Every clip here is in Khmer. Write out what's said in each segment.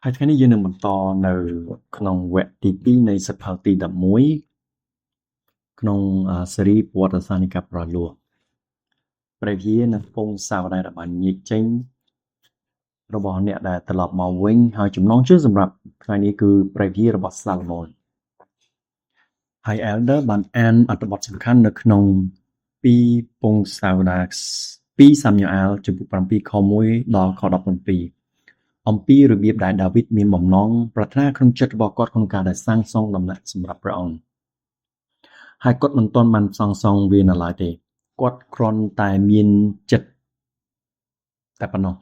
ហើយថ្ងៃនេះយើងនឹងបន្តនៅក្នុងវគ្គទី2នៃសៀវភៅទី11ក្នុងស៊េរីប្រវត្តិសាស្ត្រនៃការប្រលោះព្រះវិហារនិងពងសាវតាដែលបានញែកចេញរបស់អ្នកដែលត្រឡប់មកវិញហើយចំណងជើងសម្រាប់ថ្ងៃនេះគឺព្រះវិហាររបស់សាឡូមោនហើយ Elder បានអានអត្ថបទសំខាន់នៅក្នុង2ពងសាវតា2សាមយូអែលជំពូក7ខ1ដល់ខ17អំពីរបៀបដែលដាវីតមានបំណងប្រាថ្នាក្នុងចិត្តរបស់គាត់ក្នុងការដែលសាងសង់ដំណាក់សម្រាប់ព្រះអង្គហើយគាត់មិនទាន់បានសាងសង់វានៅឡើយទេគាត់គ្រាន់តែមានចិត្តតែប៉ុណ្ណោះ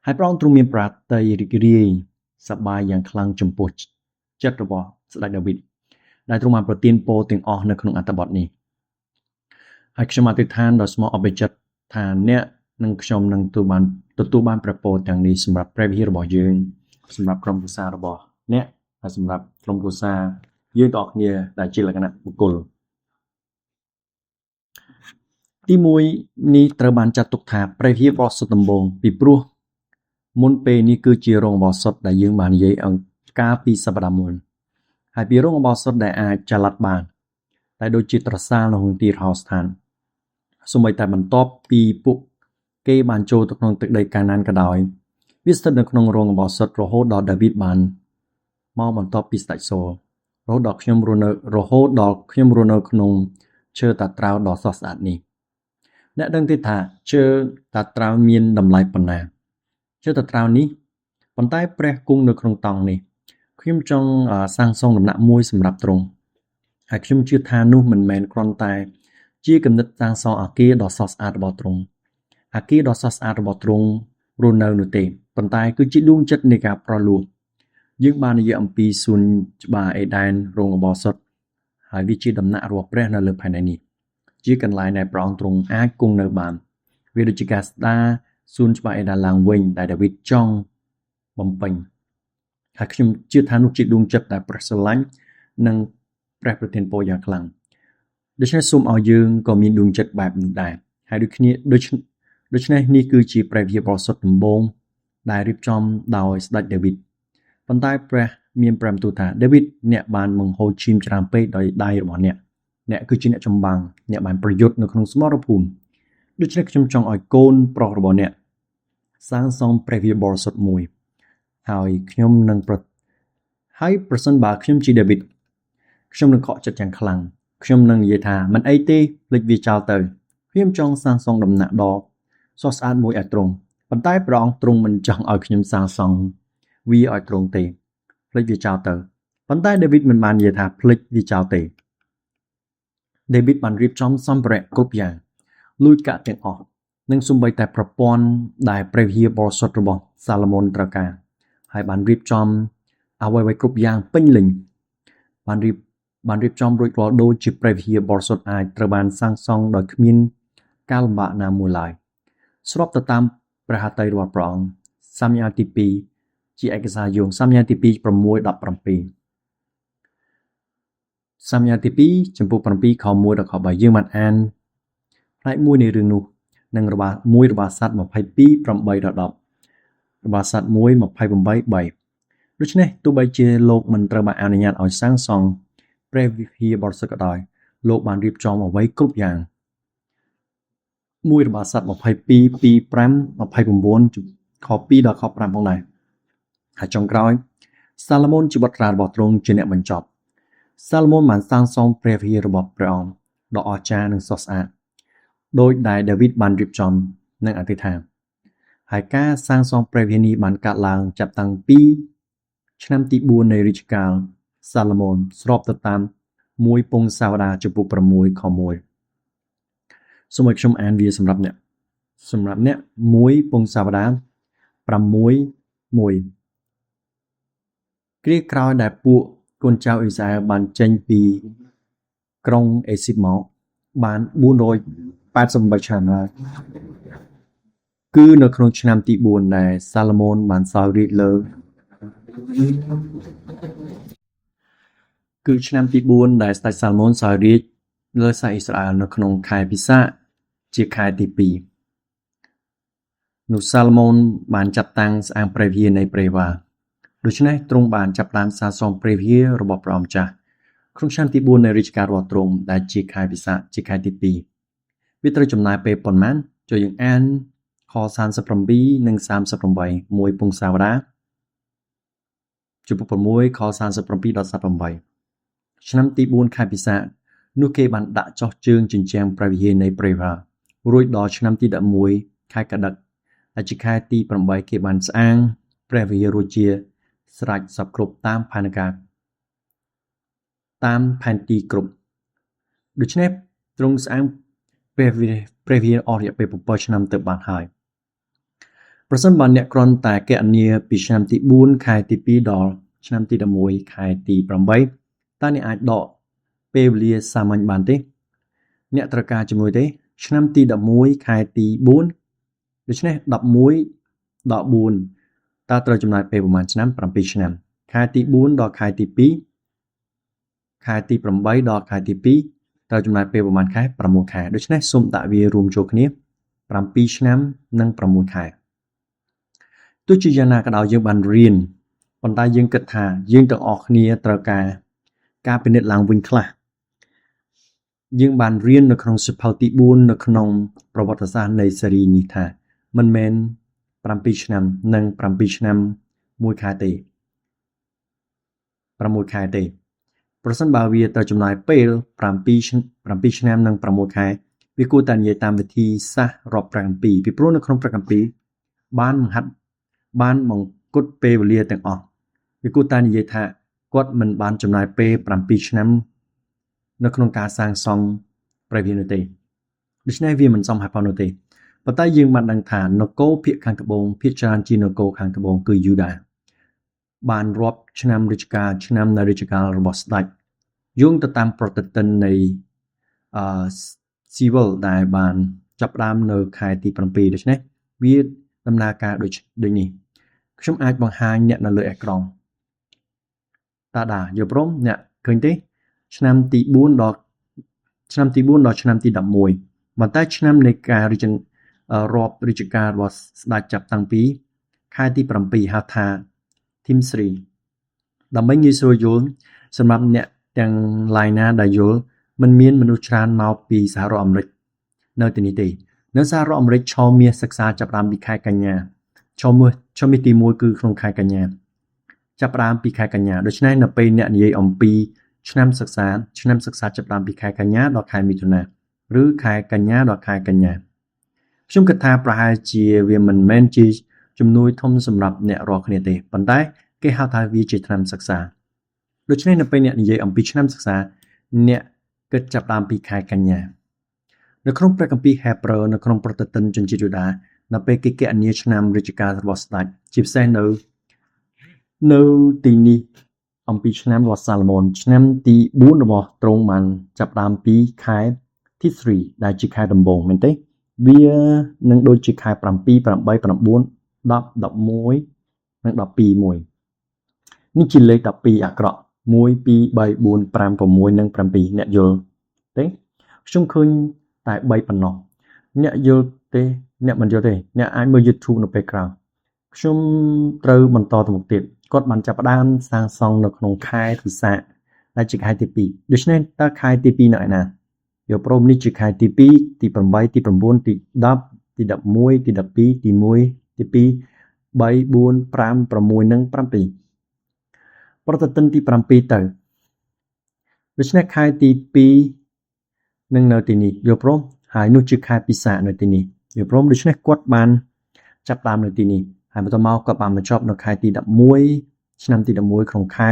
ហើយព្រះអង្គទ្រង់មានប្រាតីរីករាយសប្បាយយ៉ាងខ្លាំងចំពោះចិត្តរបស់ស្ដេចដាវីតដែលទ្រង់បានប្រទានពរទាំងអស់នៅក្នុងអត្ថបទនេះហើយខ្ញុំអធិដ្ឋានដោយស្មោះអបិចិត្តថាអ្នកនិងខ្ញុំនឹងទទួលបានព្រះពរទាំងនេះសម្រាប់ព្រះវិហាររបស់យើងសម្រាប់ក្រុមគ្រួសាររបស់អ្នកហើយសម្រាប់ក្រុមគ្រួសារយើងទាំងអស់គ្នាដែលជាលក្ខណៈបុគ្គលទី1នេះត្រូវបានចាត់ទុកថាព្រះវិហារបរិសុទ្ធដំបូងពីព្រោះមុនពេលនេះគឺជារោងឧបោសថដែលយើងបាននិយាយអង្គកាលពីសប្តាហ៍មុនហើយពីរោងឧបោសថដែលអាចចល័តបានតែដូចជាត្រសាលនៅក្នុងទីរហោស្ថានសូម្បីតែបន្ទាប់ពីពួកគេបានចូលទៅក្នុងទឹកដីកាណានក៏ដោយវាស្ថិតនៅក្នុងរោងឧបោសថរហូតដល់ដាវីតបានមកបន្ទាប់ពីស្ដេចសូលរហូតដល់ខ្ញុំរស់នៅរហូតដល់ខ្ញុំរស់នៅក្នុងឈើតាត្រាវដ៏ស្រស់ស្អាតនេះអ្នកដឹងទេថាឈើតាត្រាវមានតម្លៃប៉ុណ្ណាឈើតាត្រាវនេះប៉ុន្តែព្រះគង់នៅក្នុងតង់នេះខ្ញុំចង់សាងសង់ដំណាក់មួយសម្រាប់ទ្រង់ហើយខ្ញុំជឿថានោះមិនមែនគ្រាន់តែជាគំនិតសាងសង់អគារដ៏ស្រស់ស្អាតរបស់ទ្រង់អគារដ៏ស្រស់ស្អាតរបស់ទ្រង់រស់នៅនោះទេប៉ុន្តែគឺជាដួងចិត្តនៃការប្រលោះយើងបាននិយាយអំពីសួនច្បារអេដែនរោងឧបោសថហើយវាជាដំណាក់របស់ព្រះនៅលើផែនដីនេះជាកន្លែងដែលព្រះអង្គទ្រង់អាចគង់នៅបានវាដូចជាការស្ដារសួនច្បារអេដែនឡើងវិញដែលដាវីតចង់បំពេញហើយខ្ញុំជឿថានោះជាដួងចិត្តដែលព្រះស្រឡាញ់និងព្រះប្រទានពរយ៉ាងខ្លាំងដូច្នេះសូមឲ្យយើងក៏មានដួងចិត្តបែបនោះដែរហើយដូចគ្នាដូច្នេះនេះគឺជាព្រះវិហារបរិសុទ្ធដំបូងដែលរៀបចំដោយស្ដេចដាវីតប៉ុន្តែព្រះមានព្រះបន្ទូលថាដាវីតអ្នកបានបង្ហូរឈាមច្រើនពេកដោយដៃរបស់អ្នកអ្នកគឺជាអ្នកចម្បាំងអ្នកបានប្រយុទ្ធនៅក្នុងសមរភូមិដូច្នេះខ្ញុំចង់ឲ្យកូនប្រុសរបស់អ្នកសាងសង់ព្រះវិហារបរិសុទ្ធមួយហើយខ្ញុំនឹងហើយប្រសិនបើខ្ញុំជាដាវីតខ្ញុំនឹងខកចិត្តយ៉ាងខ្លាំងខ្ញុំនឹងនិយាយថាមិនអីទេភ្លេចវាចោលទៅខ្ញុំចង់សាងសង់ដំណាក់ដ៏ស្រស់ស្អាតមួយឲ្យទ្រង់ប៉ុន្តែព្រះអង្គទ្រង់មិនចង់ឲ្យខ្ញុំសាងសង់វាឲ្យទ្រង់ទេភ្លេចវាចោលទៅប៉ុន្តែដាវីតមិនបាននិយាយថាភ្លេចវាចោលទេដាវីតបានរៀបចំសម្ភារៈគ្រប់យ៉ាងលុយកាក់ទាំងអស់និងសូម្បីតែប្រព័ន្ធដែលព្រះវិហារបរិសុទ្ធរបស់សាឡូមោនត្រូវការហើយបានរៀបចំអ្វីៗគ្រប់យ៉ាងពេញលេញបានរៀបចំរួចរាល់ដូចជាព្រះវិហារបរិសុទ្ធអាចត្រូវបានសាងសង់ដោយគ្មានការលំបាកណាមួយឡើយស្របទៅតាមព្រះហឫទ័យរបស់ព្រះអង្គសាមញ្ញទី2ជាឯកសារយោងសាមញ្ញទី2 6:17សាមញ្ញទី2ចំពោះ7ខ1ដល់ខ3យើងបានអានផ្នែកមួយនៃរឿងនោះនិងរបស់មួយរបស់សត្វ22 8ដល់10របស់សត្វ1 28 3ដូច្នេះទោះបីជាលោកមិនត្រូវបានអនុញ្ញាតឲ្យសាងសង់ព្រះវិហារបរិសុទ្ធក៏ដោយលោកបានរៀបចំអ្វីគ្រប់យ៉ាងមួយរបស់សត្វ22 2 5 29ខ2ដល់ខ5ផងដែរហើយចុងក្រោយសាឡូមោនជាបុត្រារបស់ទ្រង់ជាអ្នកបញ្ចប់សាឡូមោនបានសាងសង់ព្រះវិហាររបស់ព្រះអង្គដ៏អស្ចារ្យនិងស្រស់ស្អាតដោយដែលដាវីតបានរៀបចំនិងអធិដ្ឋានហើយការសាងសង់ព្រះវិហារនេះបានកើតឡើងចាប់តាំងពីឆ្នាំទី4នៃរាជកាលសាឡូមោនស្របទៅតាម1ពងសាវតាចំពោះ6ខ1សូមឲ្យខ្ញុំអានវាសម្រាប់អ្នក1ពងសាវតា6 1គ្រាក្រោយដែលពួកកូនចៅអ៊ីស្រាអែលបានចេញពីក្រុងអេស៊ីបមកបាន488ឆ្នាំហើយគឺនៅក្នុងឆ្នាំទី4ដែលសាឡូមោនបានសោយរាជ្យលើគឺឆ្នាំទី4ដែលស្ដេចសាឡូមោនសោយរាជ្យលើសាសអ៊ីស្រាអែលនៅក្នុងខែពិសាខជាខែទី2នោះសាឡូមោនបានចាត់តាំងស្អាងព្រះវិហារនៃព្រះវ៉ា ដូច្នេះទ្រង់បានចាប់ផ្ដើមសាងសង់ព្រះវិហាររបស់ព្រះអម្ចាស់ក្នុងឆ្នាំទី4នៃរាជការរបស់ទ្រង់ដែលជាខែពិសាខជាខែទី2វាត្រូវចំណាយពេលប៉ុន្មានចូលយើងអានខ37និង38មួយពង្សាវតារជំពូក6ខ37ដល់38ឆ្នាំទី4ខែពិសាខនោះគេបានដាក់ចុះជើងជញ្ជាំងព្រះវិហារនៃព្រះវិហាររួចដល់ឆ្នាំទី11ខែកត្តិកដែលជាខែទី8គេបានស្អាងព្រះវិហាររួចជាស្រេចសព្វគ្រប់តាមផែនការតាមផែនទីគ្រប់ដូច្នេះទ្រង់ស្អាងព្រះវិហារអស់រយៈពេល7ឆ្នាំទៅបានហើយប្រសិនបើអ្នកគ្រាន់តែគណនាពីឆ្នាំទី4ខែទី2ដល់ឆ្នាំទី11ខែទី8តើអ្នកអាចដកពេលវេលាសាមញ្ញបានទេអ្នកត្រូវការជំនួយទេឆ្នាំទី11ខែទី4ដូច្នេះ11ដល់4តើត្រូវចំណាយពេលប្រហែលឆ្នាំ7ឆ្នាំខែទី4ដល់ខែទី2ខែទី8ដល់ខែទី2ត្រូវចំណាយពេលប្រហែលខែ6ខែដូច្នេះសូមដាក់វារួមចូលគ្នា7ឆ្នាំនិង6ខែទោះជាយ៉ាងណាក៏ដោយយើងបានរៀនប៉ុន្តែយើងគិតថាយើងទាំងអស់គ្នាត្រូវការការពិនិត្យឡើងវិញខ្លះយើងបានរៀននៅក្នុងសៀវភៅទី4នៅក្នុងប្រវត្តិសាស្ត្រនៃស៊េរីនេះថាមិនមែន7ឆ្នាំនិង7ឆ្នាំ1ខែទេ6ខែទេប្រសិនបើវាត្រូវចំណាយពេល7ឆ្នាំនិង6ខែវាគួរតែនិយាយតាមវិធីសាស្ត្ររាប់ព្រះគម្ពីរពីព្រោះនៅក្នុងព្រះគម្ពីរបានបង្ហាត់បានបង្គុតពេលវេលាទាំងអស់វាគួរតែនិយាយថាគាត់មិនបានចំណាយពេល7ឆ្នាំនៅក្នុងការសាងសង់ព្រះវិហារនោះទេដូច្នេះវាមិនសមហេតុផលនោះទេប៉ុន្តែយើងបានដឹងថានគរភាគខាងត្បូងភាគច្រើនជានគរខាងត្បូងគឺយូដាបានរាប់ឆ្នាំរាជការឆ្នាំនៃរាជកាលរបស់ស្ដេចយោងទៅតាមប្រតិទិននៃស៊ីវិលដែលបានចាប់ផ្ដើមនៅខែទី7ដូច្នេះវាដំណើរការដូចនេះខ្ញុំអាចបង្ហាញអ្នកនៅលើអេក្រង់តាដាយល់ព្រមអ្នកឃើញទេឆ្នាំទី4ដល់ឆ្នាំទី4ដល់ឆ្នាំទី11ប៉ុន្តែឆ្នាំនៃការរាប់រាជការរបស់ស្ដេចចាប់តាំងពីខែទី7ហៅថាធីមស្រីដើម្បីងាយស្រួលយល់សម្រាប់អ្នកទាំងឡាយណាដែលយល់មិនមានមនុស្សច្រើនមកពីសហរដ្ឋអាមេរិកនៅទីនេះទេនៅសហរដ្ឋអាមេរិកឆមាសសិក្សាចាប់ផ្ដើមពីខែកញ្ញាឆមាសទី1គឺក្នុងខែកញ្ញាចាប់ផ្ដើមពីខែកញ្ញាដូច្នេះនៅពេលអ្នកនិយាយអំពីឆ្នាំសិក្សាចាប់ផ្ដើមពីខែកញ្ញាដល់ខែមិថុនាឬខែកញ្ញាដល់ខែកញ្ញាខ្ញុំគិតថាប្រហែលជាវាមិនមែនជាជំនួយធំសម្រាប់អ្នករាល់គ្នាទេប៉ុន្តែគេហៅថាវាជាឆ្នាំសិក្សាដូច្នេះនៅពេលអ្នកនិយាយអំពីឆ្នាំសិក្សាអ្នកគិតចាប់ផ្ដើមពីខែកញ្ញានៅក្នុងព្រះគម្ពីរហេព្រើរនៅក្នុងប្រតិទិនជនជាតិយូដានៅពេលគេគណនាឆ្នាំរាជការរបស់ស្ដេចជាពិសេសនៅទីនេះអំពីឆ្នាំរបស់សាឡូមោនឆ្នាំទី4របស់ទ្រង់បានចាប់ផ្ដើមពីខែទី3ដែលជាខែដំបូងមែនទេវានឹងដូចជាខែ7 8 9 10 11និង12មួយនេះជាលេខ12អាក្រក់1 2 3 4 5 6និង7អ្នកយល់ទេខ្ញុំឃើញតែ3ប៉ុណ្ណោះអ្នកយល់ទេអ្នកមិនយល់ទេអ្នកអាចមើល YouTube នៅពេលក្រោយខ្ញុំត្រូវបន្តទៅមុខទៀតគាត់បានចាប់ផ្ដើមសាងសង់នៅក្នុងខែពិសាខដែលជាខែទី2ដូច្នេះតើខែទី2នៅឯណាយកព្រមនេះជាខែទី2ទី8ទី9ទី10ទី11ទី12ទី1ទី2 3 4 5 6និង7ប្រតិទិនទី7ទៅដូច្នេះខែទី2នឹងនៅទីនេះយល់ព្រមហើយនោះជាខែពិសាខនៅទីនេះយល់ព្រមដូច្នេះគាត់បានចាប់ផ្ដើមនៅទីនេះហើយបន្តមកគាត់បានបញ្ចប់នៅខែទី11ឆ្នាំទី11ក្នុងខែ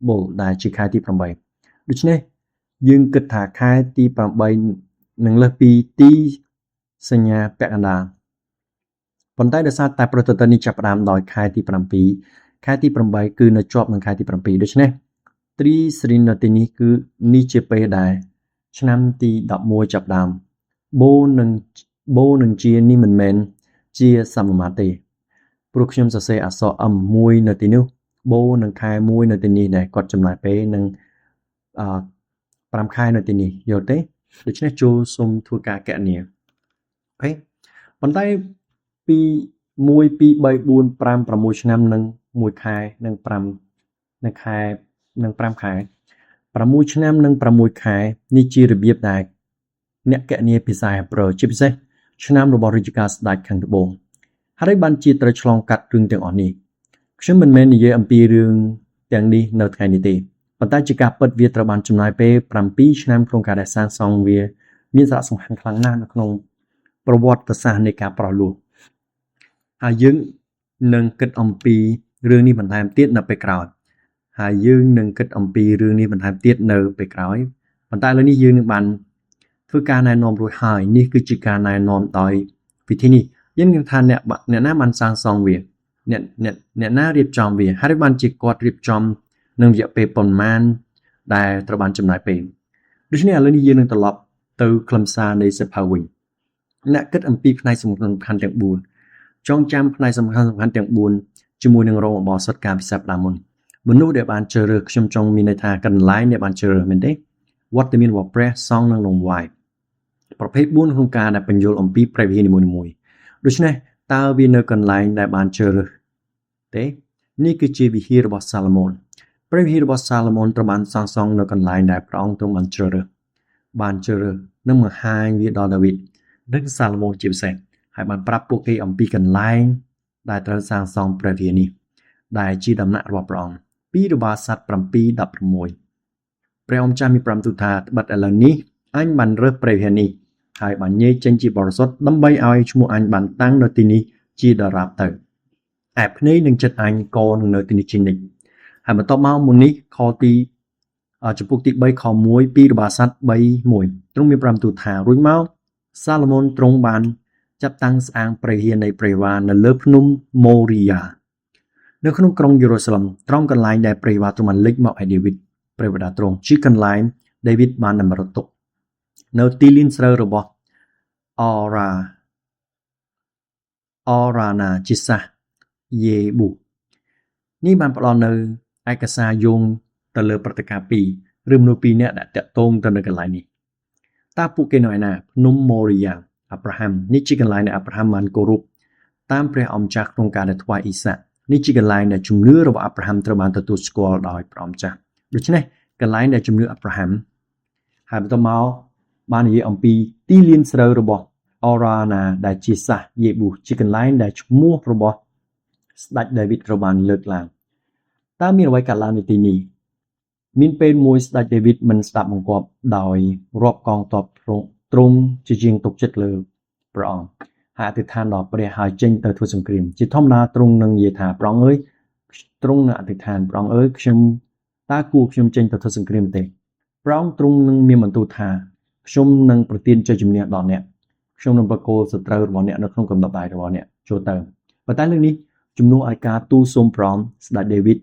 បុលដែលជាខែទី8ដូច្នេះយើងគិតថាខែទី8នឹងលើសពីទីសញ្ញាពាក់កណ្ដាលប៉ុន្តែដោយសារតែប្រតិទិននេះចាប់ផ្ដើមដោយខែទី7ខែទី8គឺនៅជាប់នឹងខែទី7ដូច្នេះត្រីស្រីនៅទីនេះគឺនេះជាពេលដែលឆ្នាំទី11ចាប់ដើមបូនឹងជានេះមិនមែនជាសមាមាត្រទេព្រោះខ្ញុំសរសេរអក្សរ M មួយនៅទីនោះបូនឹងខែមួយនៅទីនេះដែលគាត់ចំណាយពេលនឹង5ខែនៅទីនេះយល់ទេដូច្នេះចូលសូមធ្វើការគណនាអូខេប៉ុន្តែពី1 2 3 4 5 6ឆ្នាំនឹង 1ខែនិង5និងខែនិង5ខែ6ឆ្នាំនិង6ខែនេះជារបៀបដែលអ្នកកណនីភាសាហេប្រឺជាពិសេសឆ្នាំរបស់រាជការស្ដេចខាងត្បូងហើយបានជាត្រូវឆ្លងកាត់រឿងទាំងអស់នេះខ្ញុំមិនមែននិយាយអំពីរឿងទាំងនេះនៅថ្ងៃនេះទេប៉ុន្តែជាការពិតវាត្រូវបានចំណាយពេល7ឆ្នាំក្នុងការដែលសាងសង់វាមានសារៈសំខាន់ខ្លាំងណាស់នៅក្នុងប្រវត្តិសាស្ត្រនៃការប្រោះលោះហើយយើងនឹងគិតអំពីរឿងនេះបន្ថែមទៀតនៅពេលក្រោយហើយយើងនឹងគិតអំពីរឿងនេះបន្ថែមទៀតនៅពេលក្រោយប៉ុន្តែឥឡូវនេះយើងនឹងបានធ្វើការណែនាំរួចហើយនេះគឺជាការណែនាំដោយវិធីនេះយើងនឹងថាអ្នកអ្នកណាបានសាងសង់វាអ្នកអ្នកអ្នកណារៀបចំវាហើយបានជាគាត់រៀបចំនឹងរយៈពេលប៉ុន្មានដែលត្រូវបានចំណាយពេលដូច្នេះឥឡូវនេះយើងនឹងត្រឡប់ទៅខ្លឹមសារនៃសៀវភៅវិញអ្នកគិតអំពីផ្នែកសំខាន់ទាំង4ចងចាំផ្នែកសំខាន់សំខាន់ទាំង4ជាមួយនឹងរោងអបអសុទ្ធការពិសេសដើមមុនមនុស្សដែលបានជ្រើសរើសខ្ញុំចង់មានន័យថាកន្លែងដែលបានជ្រើសរើសមែនទេវត្តមានរបស់ព្រះសង្ឃនិងដង្វាយប្រភេទ4ក្នុងការដែលបញ្យល់អំពីព្រះវិហារនីមួយៗដូច្នេះតើវានៅកន្លែងដែលបានជ្រើសរើសទេនេះគឺជាវិហាររបស់សាឡូមោនព្រះវិហាររបស់សាឡូមោនត្រូវបានសាងសង់នៅកន្លែងដែលព្រះអង្គទ្រង់បានជ្រើសរើសបានជ្រើសរើសនិងបង្ហាញវាដល់ដាវីតនិងសាឡូមោនជាពិសេសហើយបានប្រាប់ពួកគេអំពីកន្លែងដែលត្រូវសាងសង់ព្រះវិហារនេះដែលជាដំណាក់របស់ព្រះអង្គពីរបាសត្វ7:16ព្រះអង្គចាស់មានប្រាប់ទូថាត្បិតឥឡូវនេះអញបានរើសព្រះវិហារនេះហើយបានញែកចេញជាបរិសុទ្ធដើម្បីឲ្យឈ្មោះអញបានតាំងនៅទីនេះជាដរាបទៅឯភ្នែកនិងចិត្តអញក៏នឹងនៅទីនេះជានិច្ចហើយបន្ទាប់មកមុននេះខទីចំពុកទី3ខ1ពីរបាសត្វ3:1ទ្រង់មានប្រាប់ទូថារួចមកសាឡូមោនទ្រង់បានចាប់តាំងស្អាងព្រះវិហារនៃព្រះវ៉ានៅលើភ្នំម៉ូរីយ៉ានៅក្នុងក្រុងយេរូសាឡឹមត្រង់កន្លែងដែលព្រះវ៉ាទ្រង់បានលេចមកឲ្យដាវីតព្រះបិតាទ្រង់ជាកន្លែងដាវីតបានតម្រូវទុកនៅទីលានស្រូវរបស់អរ៉ាណាជាសាសយេប៊ូនេះបានផ្ដល់នៅឯកសារយោងទៅលើព្រឹត្តិការណ៍2ឬមនុស្ស2នាក់ដែលតាក់ទងទៅនៅកន្លែងនេះតើពួកគេនៅឯណាភ្នំម៉ូរីយ៉ាអាប់រ៉ាហាំនេះជាកន្លែងដែលអាប់រ៉ាហាំបានគោរពតាមព្រះអម្ចាស់ក្នុងការដែលថ្វាយអ៊ីសាក់នេះជាកន្លែងដែលជំនឿរបស់អាប់រ៉ាហាំត្រូវបានទទួលស្គាល់ដោយព្រះអម្ចាស់ដូច្នេះកន្លែងដែលជំនឿអាប់រ៉ាហាំហើយបន្តមកបាននិយាយអំពីទីលានស្រូវរបស់អរ៉ាណាដែលជាសាសយេប៊ូជាកន្លែងដែលឈ្មោះរបស់ស្ដេចដាវីតត្រូវបានលើកឡើងតើមានអ្វីកើតឡើងនៅទីនេះមានពេលមួយស្ដេចដាវីតមិនស្ដាប់បង្គាប់ដោយរាប់កងទ័ពទ្រង់ជាជាងទុកចិត្តលើព្រះអង្គហើយអធិដ្ឋានដល់ព្រះហើយចេញទៅធ្វើសង្គ្រាមជាធម្មតាទ្រង់នឹងនិយាយថាព្រះអង្គអើយទ្រង់នឹងអធិដ្ឋានព្រះអង្គអើយខ្ញុំតើគួរខ្ញុំចេញទៅធ្វើសង្គ្រាមទេព្រះអង្គទ្រង់នឹងមានបន្ទូលថាខ្ញុំនឹងប្រទានជ័យជំនះដល់អ្នកខ្ញុំនឹងប្រគល់សត្រូវរបស់អ្នកនៅក្នុងកំណត់ដៃរបស់អ្នកចូលទៅប៉ុន្តែលើកនេះជំនួសឲ្យការទូលសូមព្រមស្ដេចដាវីត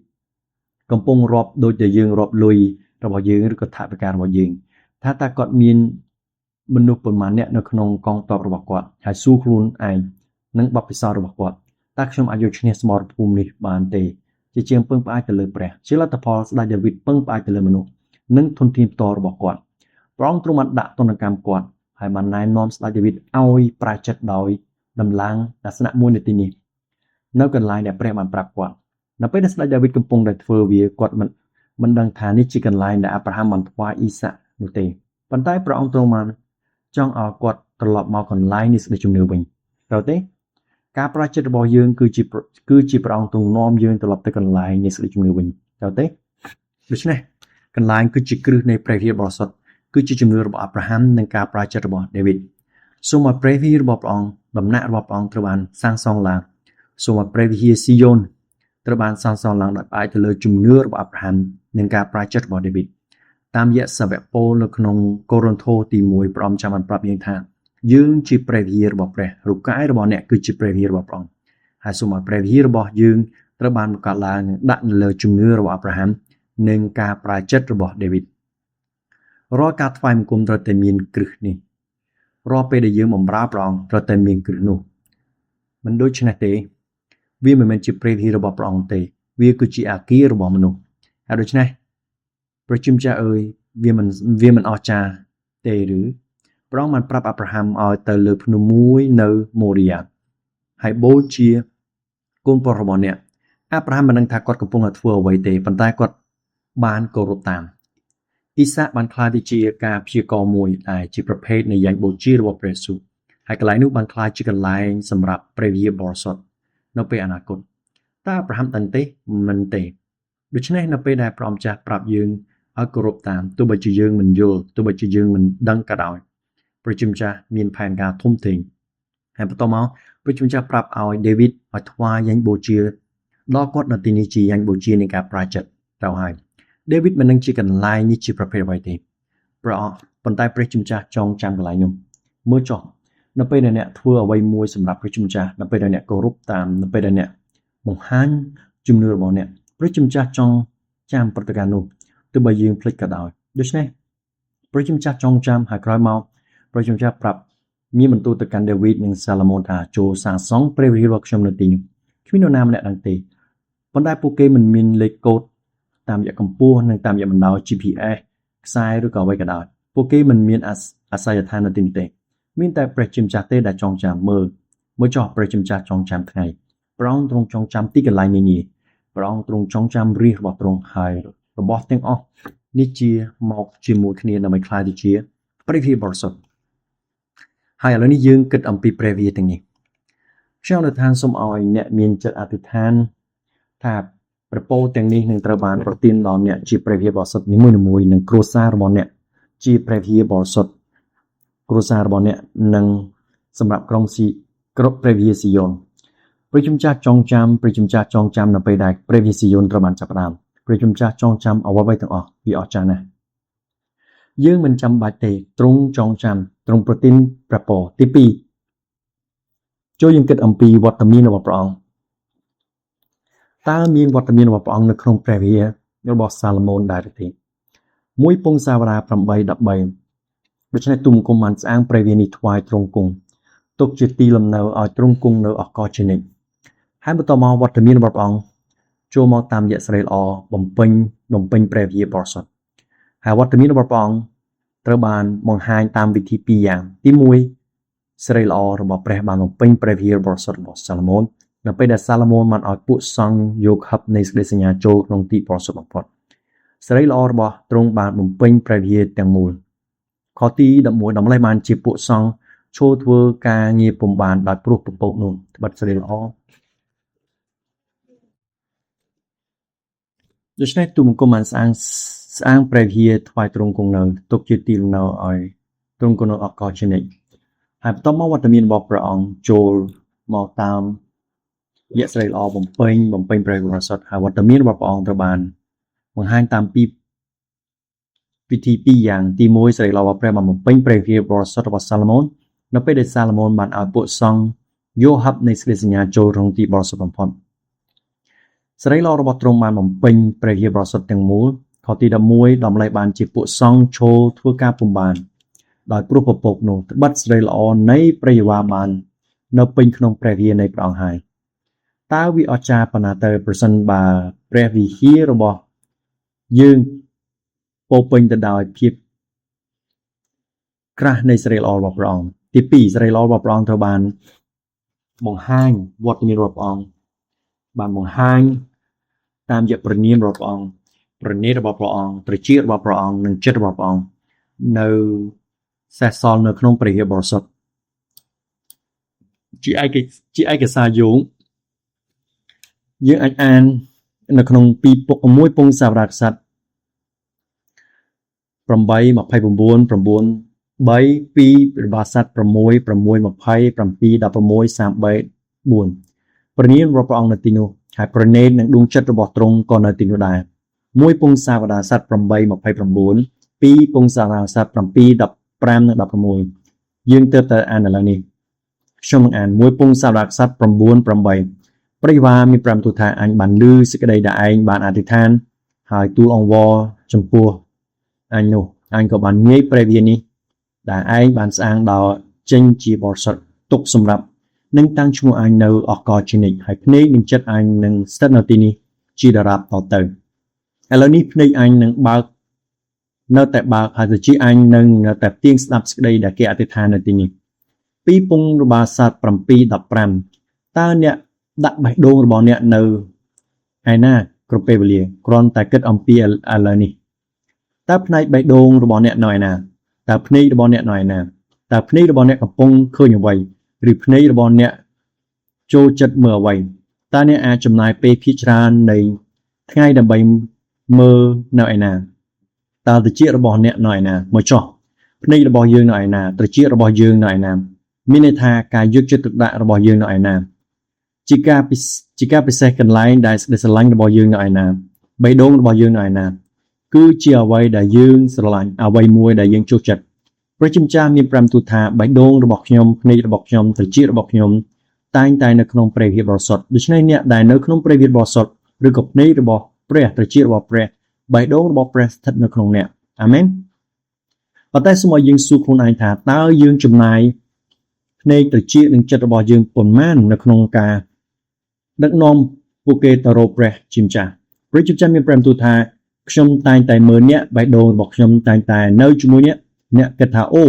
កំពុងរាប់ដូចដែលយើងរាប់លុយរបស់យើងឬក៏ថវិការបស់យើងថាតើគាត់មានមនុស្សប៉ុន្មានអ្នកនៅក្នុងកងទ័ពរបស់គាត់ហើយសួរខ្លួនឯងនិងបទពិសោធន៍របស់គាត់តើខ្ញុំអាចយកឈ្នះសមរភូមិនេះបានទេជាជាងពឹងផ្អែកទៅលើព្រះជាលទ្ធផលស្ដេចដាវីតពឹងផ្អែកទៅលើមនុស្សនិងធនធានផ្ទាល់របស់គាត់ព្រះអង្គទ្រង់បានដាក់ទណ្ឌកម្មគាត់ហើយបានណែនាំស្ដេចដាវីតឲ្យប្រាចិត្តដោយដំឡើងអាសនៈមួយនៅទីនេះនៅកន្លែងដែលព្រះបានប្រាប់គាត់នៅពេលដែលស្ដេចដាវីតកំពុងតែធ្វើវាគាត់មិនដឹងថានេះជាកន្លែងដែលអាប់រ៉ាហាំបានថ្វាយអ៊ីសាក់នោះទេប៉ុន្តែព្រះអង្គទ្រង់បានចង់ឲ្យគាត់ត្រឡប់មកកន្លែងនៃសេចក្តីជំនឿវិញត្រូវទេការប្រាចិត្តរបស់យើងគឺជាព្រះអង្គទ្រង់នាំយើងត្រឡប់ទៅកន្លែងនៃសេចក្តីជំនឿវិញត្រូវទេដូច្នេះកន្លែងគឺជាគ្រឹះនៃព្រះវិហារបរិសុទ្ធគឺជាជំនឿរបស់អាប់រ៉ាហាំនិងការប្រាចិត្តរបស់ដាវីតសូមឲ្យព្រះវិហាររបស់ព្រះអង្គដំណាក់របស់ព្រះអង្គត្រូវបានសាងសង់ឡើងសូមឲ្យព្រះវិហារស៊ីយ៉ូនត្រូវបានសាងសង់ឡើងដោយផ្អែកទៅលើជំនឿរបស់អាប់រ៉ាហាំនិងការប្រាចិត្តរបស់ដាវីតតាមរយៈសាវកប៉ូលនៅក្នុងកូរិនថូសទី1ព្រះអង្គចាំបានប្រាប់យើងថាយើងជាព្រះវិហាររបស់ព្រះរូបកាយរបស់អ្នកគឺជាព្រះវិហាររបស់ព្រះអង្គហើយសូមឲ្យព្រះវិហាររបស់យើងត្រូវបានបង្កើតឡើងដាក់នៅលើជំនឿរបស់អាប់រ៉ាហាំនិងការប្រាចិត្តរបស់ដាវីតរាល់ការថ្វាយបង្គំត្រូវតែមានគ្រឹះនេះរាល់ពេលដែលយើងបម្រើព្រះអង្គត្រូវតែមានគ្រឹះនោះមិនដូច្នេះទេវាមិនមែនជាព្រះវិហាររបស់ព្រះអង្គទេវាគឺជាអាគាររបស់មនុស្សហើយដូច្នេះព្រះជាម្ចាស់អើយវាមិនអស្ចារ្យទេឬព្រះអង្គបានប្រាប់អាប់រ៉ាហាំឲ្យទៅលើភ្នំមួយនៅម៉ូរីយ៉ាហើយបូជាកូនប្រុសរបស់អ្នក អាប់រ៉ាហាំមិនដឹងថាគាត់កំពុងតែធ្វើអ្វីទេប៉ុន្តែគាត់បានគោរពតាមអ៊ីសាកបានក្លាយទៅជាការព្យាករណ៍មួយដែលជាប្រភេទនៃយ៉ាញ់បូជារបស់ព្រះយេស៊ូវហើយកន្លែងនោះបានក្លាយជាកន្លែងសម្រាប់ព្រះវិហារបរិសុទ្ធនៅពេលអនាគតតើអាប់រ៉ាហាំដឹងទេមិនទេដូច្នេះនៅពេលដែលព្រះអម្ចាស់ប្រាប់យើងឲ្យគោរពតាមទោះបីជាយើងមិនយល់ទោះបីជាយើងមិនដឹងក៏ដោយព្រះជាម្ចាស់មានផែនការធំធេងហើយបន្តមកព្រះជាម្ចាស់ប្រាប់ឲ្យដេវីតឲ្យថ្វាយយ៉ាញ់បូជាដល់គាត់នៅទីនេះជាយ៉ាញ់បូជានៃការប្រាចិត្តត្រូវហើយដេវីតមិននឹងជាកន្លែងនេះជាប្រភេទអ្វីទេព្រះអង្គប៉ុន្តែព្រះជាម្ចាស់ចងចាំកន្លែងនោះមើលចុះនៅពេលដែលអ្នកធ្វើអ្វីមួយសម្រាប់ព្រះជាម្ចាស់នៅពេលដែលអ្នកគោរពតាមនៅពេលដែលអ្នកបង្ហាញជំនឿរបស់អ្នកព្រះជាម្ចាស់ចង់ចាំព្រឹត្តិការណ៍នោះទោះបីយើងភ្លេចក៏ដោយដូច្នេះព្រះជាម្ចាស់ចងចាំហើយក្រោយមកព្រះជាម្ចាស់ប្រាប់មានបន្ទូលទៅកាន់ដេវីតនិងសាឡូមោនថាចូលសាងសង់ព្រះវិហាររបស់ខ្ញុំនៅទីនេះគ្មាននរណាម្នាក់ដឹងទេប៉ុន្តែពួកគេមិនមានលេខកូដតាមរយៈកម្ពស់និងតាមរយៈបណ្ដោយ GPS ខ្សែឬក៏អ្វីក៏ដោយពួកគេមិនមានអាសយដ្ឋាននៅទីនេះទេមានតែព្រះជាម្ចាស់ទេដែលចងចាំមើលចុះព្រះជាម្ចាស់ចងចាំថ្ងៃព្រះអង្គទ្រង់ចងចាំទីកន្លែងនានាព្រះអង្គទ្រង់ចងចាំរាជរបស់ទ្រង់ហើយរបស់ទាំងអស់នេះជាមកជាមួយគ្នាដើម្បីក្លាយទៅជាព្រះវិហារបរិសុទ្ធហើយឥឡូវនេះយើងគិតអំពីព្រះវិហារទាំងនេះខ្ញុំអធិដ្ឋានសូមឲ្យអ្នកមានចិត្តអធិដ្ឋានថាព្រះពរទាំងនេះនឹងត្រូវបានប្រទានដល់អ្នកជាព្រះវិហារបរិសុទ្ធនីមួយៗនិងគ្រួសាររបស់អ្នកជាព្រះវិហារបរិសុទ្ធគ្រួសាររបស់អ្នកនិងសម្រាប់ក្រុងស៊ីគ្រប់ព្រះវិហារស៊ីយ៉ុនព្រះជាម្ចាស់ចងចាំព្រះជាម្ចាស់ចងចាំនៅពេលដែលព្រះវិហារស៊ីយ៉ុនត្រូវបានចាប់ផ្ដើមព្រះជាម្ចាស់ចងចាំអ្វីៗទាំងអស់វាអស្ចារ្យណាស់យើងមិនចាំបាច់ទេទ្រង់ចងចាំទ្រង់ប្រទានព្រះពរទី2ចូលយើងគិតអំពីវត្តមានរបស់ព្រះអង្គតើមានវត្តមានរបស់ព្រះអង្គនៅក្នុងព្រះវិហាររបស់សាឡូមោនដែរឬទេ1ពង្សាវតា8:13ដូច្នេះទូលបង្គំបានស្អាងព្រះវិហារនេះថ្វាយទ្រង់គង់ទុកជាទីលំនៅឲ្យទ្រង់គង់នៅអកលជានិច្ចហើយបន្តមកវត្តមានរបស់ព្រះអង្គចូលមកតាមរយៈសិរីល្អបំពេញព្រះវិហារបរិសុទ្ធហើយវត្តមានរបស់ព្រះអង្គត្រូវបានបង្ហាញតាមវិធីពីរយ៉ាងទី1សិរីល្អរបស់ព្រះបានបំពេញព្រះវិហារបរិសុទ្ធរបស់សាឡូមោននៅពេលដែលសាឡូមោនបានឲ្យពួកសង្ឃយកហឹបនៃសេចក្តីសញ្ញាចូលក្នុងទីបរិសុទ្ធបំផុតសិរីល្អរបស់ទ្រង់បានបំពេញព្រះវិហារទាំងមូលខទី11តម្លេះបានជាពួកសង្ឃចូលធ្វើការងារពុំបានដោយព្រោះពពកនោះត្បិតសិរីល្អដូច្នេះទូលបង្គំបានស្អាងព្រះវិហារថ្វាយទ្រង់គង់នៅទុកជាទីលំនៅឲ្យទ្រង់គង់នៅអកលជានិច្ចហើយបន្តមកវត្តមានរបស់ព្រះអង្គចូលមកតាមរយៈសិរីល្អបំពេញព្រះបរិសុទ្ធហើយវត្តមានរបស់ព្រះអង្គត្រូវបានបង្ហាញតាមពីវិធីពីរយ៉ាងទី1សិរីល្អរបស់ព្រះបានបំពេញព្រះវិហារបរិសុទ្ធរបស់សាឡូមោននៅពេលដែលសាឡូមោនបានឲ្យពួកសង្ឃយកហឹបនៃសេចក្តីសញ្ញាចូលក្នុងទីបរិសុទ្ធបំផុតសិរីល្អរបស់ទ្រង់បានបំពេញព្រះវិហារបរិសុទ្ធទាំងមូលខទី11តម្លៃបានជាពួកសង្ឃចូលធ្វើការពុំបានដោយព្រោះពពកនោះត្បិតសិរីល្អនៃព្រះយេហូវ៉ាបាននៅពេញក្នុងព្រះវិហារនៃព្រះអង្គហើយតើវាអស្ចារ្យប៉ុណ្ណាទៅប្រសិនបើព្រះវិហាររបស់យើងពោពេញទៅដោយភាពក្រាស់នៃសិរីល្អរបស់ព្រះអង្គទី2សិរីល្អរបស់ព្រះអង្គត្រូវបានបង្ហាញវត្តមានរបស់ព្រះអង្គបានបង្ហាញតាមរយៈព្រះនាមរបស់ព្រះអង្គព្រះនាមរបស់ព្រះអង្គត្រចៀករបស់ព្រះអង្គនិងចិត្តរបស់ព្រះអង្គនៅសេសសល់នៅក្នុងព្រះវិហារបរិសុទ្ធជាឯកសារយោងយើងអាចអាននៅក្នុង1ពង្សាវតាក្សត្រ8 29 9 3 2របស់សត្វ6 6 20 7 16 33 4ព្រះនាមរបស់ព្រះអង្គនៅទីនោះហើយព្រះនេតនិងដួងចិត្តរបស់ទ្រង់ក៏នៅទីនោះដែរ1ពង្សាវតាសត្វ8 29 2ពង្សាវតាសត្វ7 15និង16យើងទើបតែអានឥឡូវនេះខ្ញុំនឹងអាន1ពង្សាវតាក្សត្រ9 8ព្រះយេហូវ៉ាមានប្រាប់ទូលថាអញបានឮសេចក្តីដែលឯងបានអធិដ្ឋានហើយទូលអង្វរចំពោះអញនោះអញក៏បានងាយព្រះវិហារនេះដែលឯងបានស្អាងដល់ចេញជាបរិសុទ្ធទុកសម្រាប់នឹងតាំងឈ្មោះអញនៅអកលជានិច្ចហើយភ្នែកនិងចិត្តអញនឹងស្ថិតនៅទីនេះជាដរាបតទៅឥឡូវនេះភ្នែកអញនឹងបើកនៅតែបើកហើយត្រចៀកអញនឹងនៅតែផ្ទៀងស្ដាប់សេចក្តីដែលគេអធិដ្ឋាននៅទីនេះពីពង្សបាសត្វ7:15តើអ្នកដាក់បេះដូងរបស់អ្នកនៅ ឯណាគ្រប់ពេលវេលាគ្រាន់តែគិតអំពីឥឡូវនេះតើផ្នែកបេះដូងរបស់អ្នកនៅឯណាតើភ្នែករបស់អ្នកនៅឯណាតើភ្នែករបស់អ្នកកំពុងឃើញអ្វីឬភ្នែករបស់អ្នកចូលចិត្តមើលអ្វីតើអ្នកអាចចំណាយពេលភាគច្រើននៃថ្ងៃដើម្បីមើលនៅឯណាតើត្រចៀករបស់អ្នកនៅឯណាមកចុះភ្នែករបស់យើងនៅឯណាត្រចៀករបស់យើងនៅឯណាមានន័យថាការយកចិត្តទុកដាក់របស់យើងនៅឯណាជាការពិសេសកន្លែងដែលសេចក្តីស្រឡាញ់របស់យើងនៅឯណាបេះដូងរបស់យើងនៅឯណាគឺជាអ្វីដែលយើងស្រឡាញ់អ្វីមួយដែលយើងចូលចិត្តព្រះជាម្ចាស់មានប្រាប់ទូលថាបេះដូងរបស់ខ្ញុំភ្នែករបស់ខ្ញុំត្រចៀករបស់ខ្ញុំតែងតែនៅក្នុងព្រះវិហារបរិសុទ្ធដូច្នេះអ្នកដែលនៅក្នុងព្រះវិហារបរិសុទ្ធឬក៏ភ្នែករបស់ព្រះត្រចៀករបស់ព្រះបេះដូងរបស់ព្រះស្ថិតនៅក្នុងអ្នកអាមែនប៉ុន្តែសូមឲ្យយើងសួរខ្លួនឯងថាតើយើងចំណាយភ្នែកត្រចៀកនិងចិត្តរបស់យើងប៉ុន្មាននៅក្នុងការដឹកនាំពួកគេទៅរកព្រះជាម្ចាស់ព្រះជាម្ចាស់មានប្រាប់ទូលថាខ្ញុំតែងតែមើលអ្នកបេះដូងរបស់ខ្ញុំតែងតែនៅជាមួយអ្នកអ្នកគិតថាអូ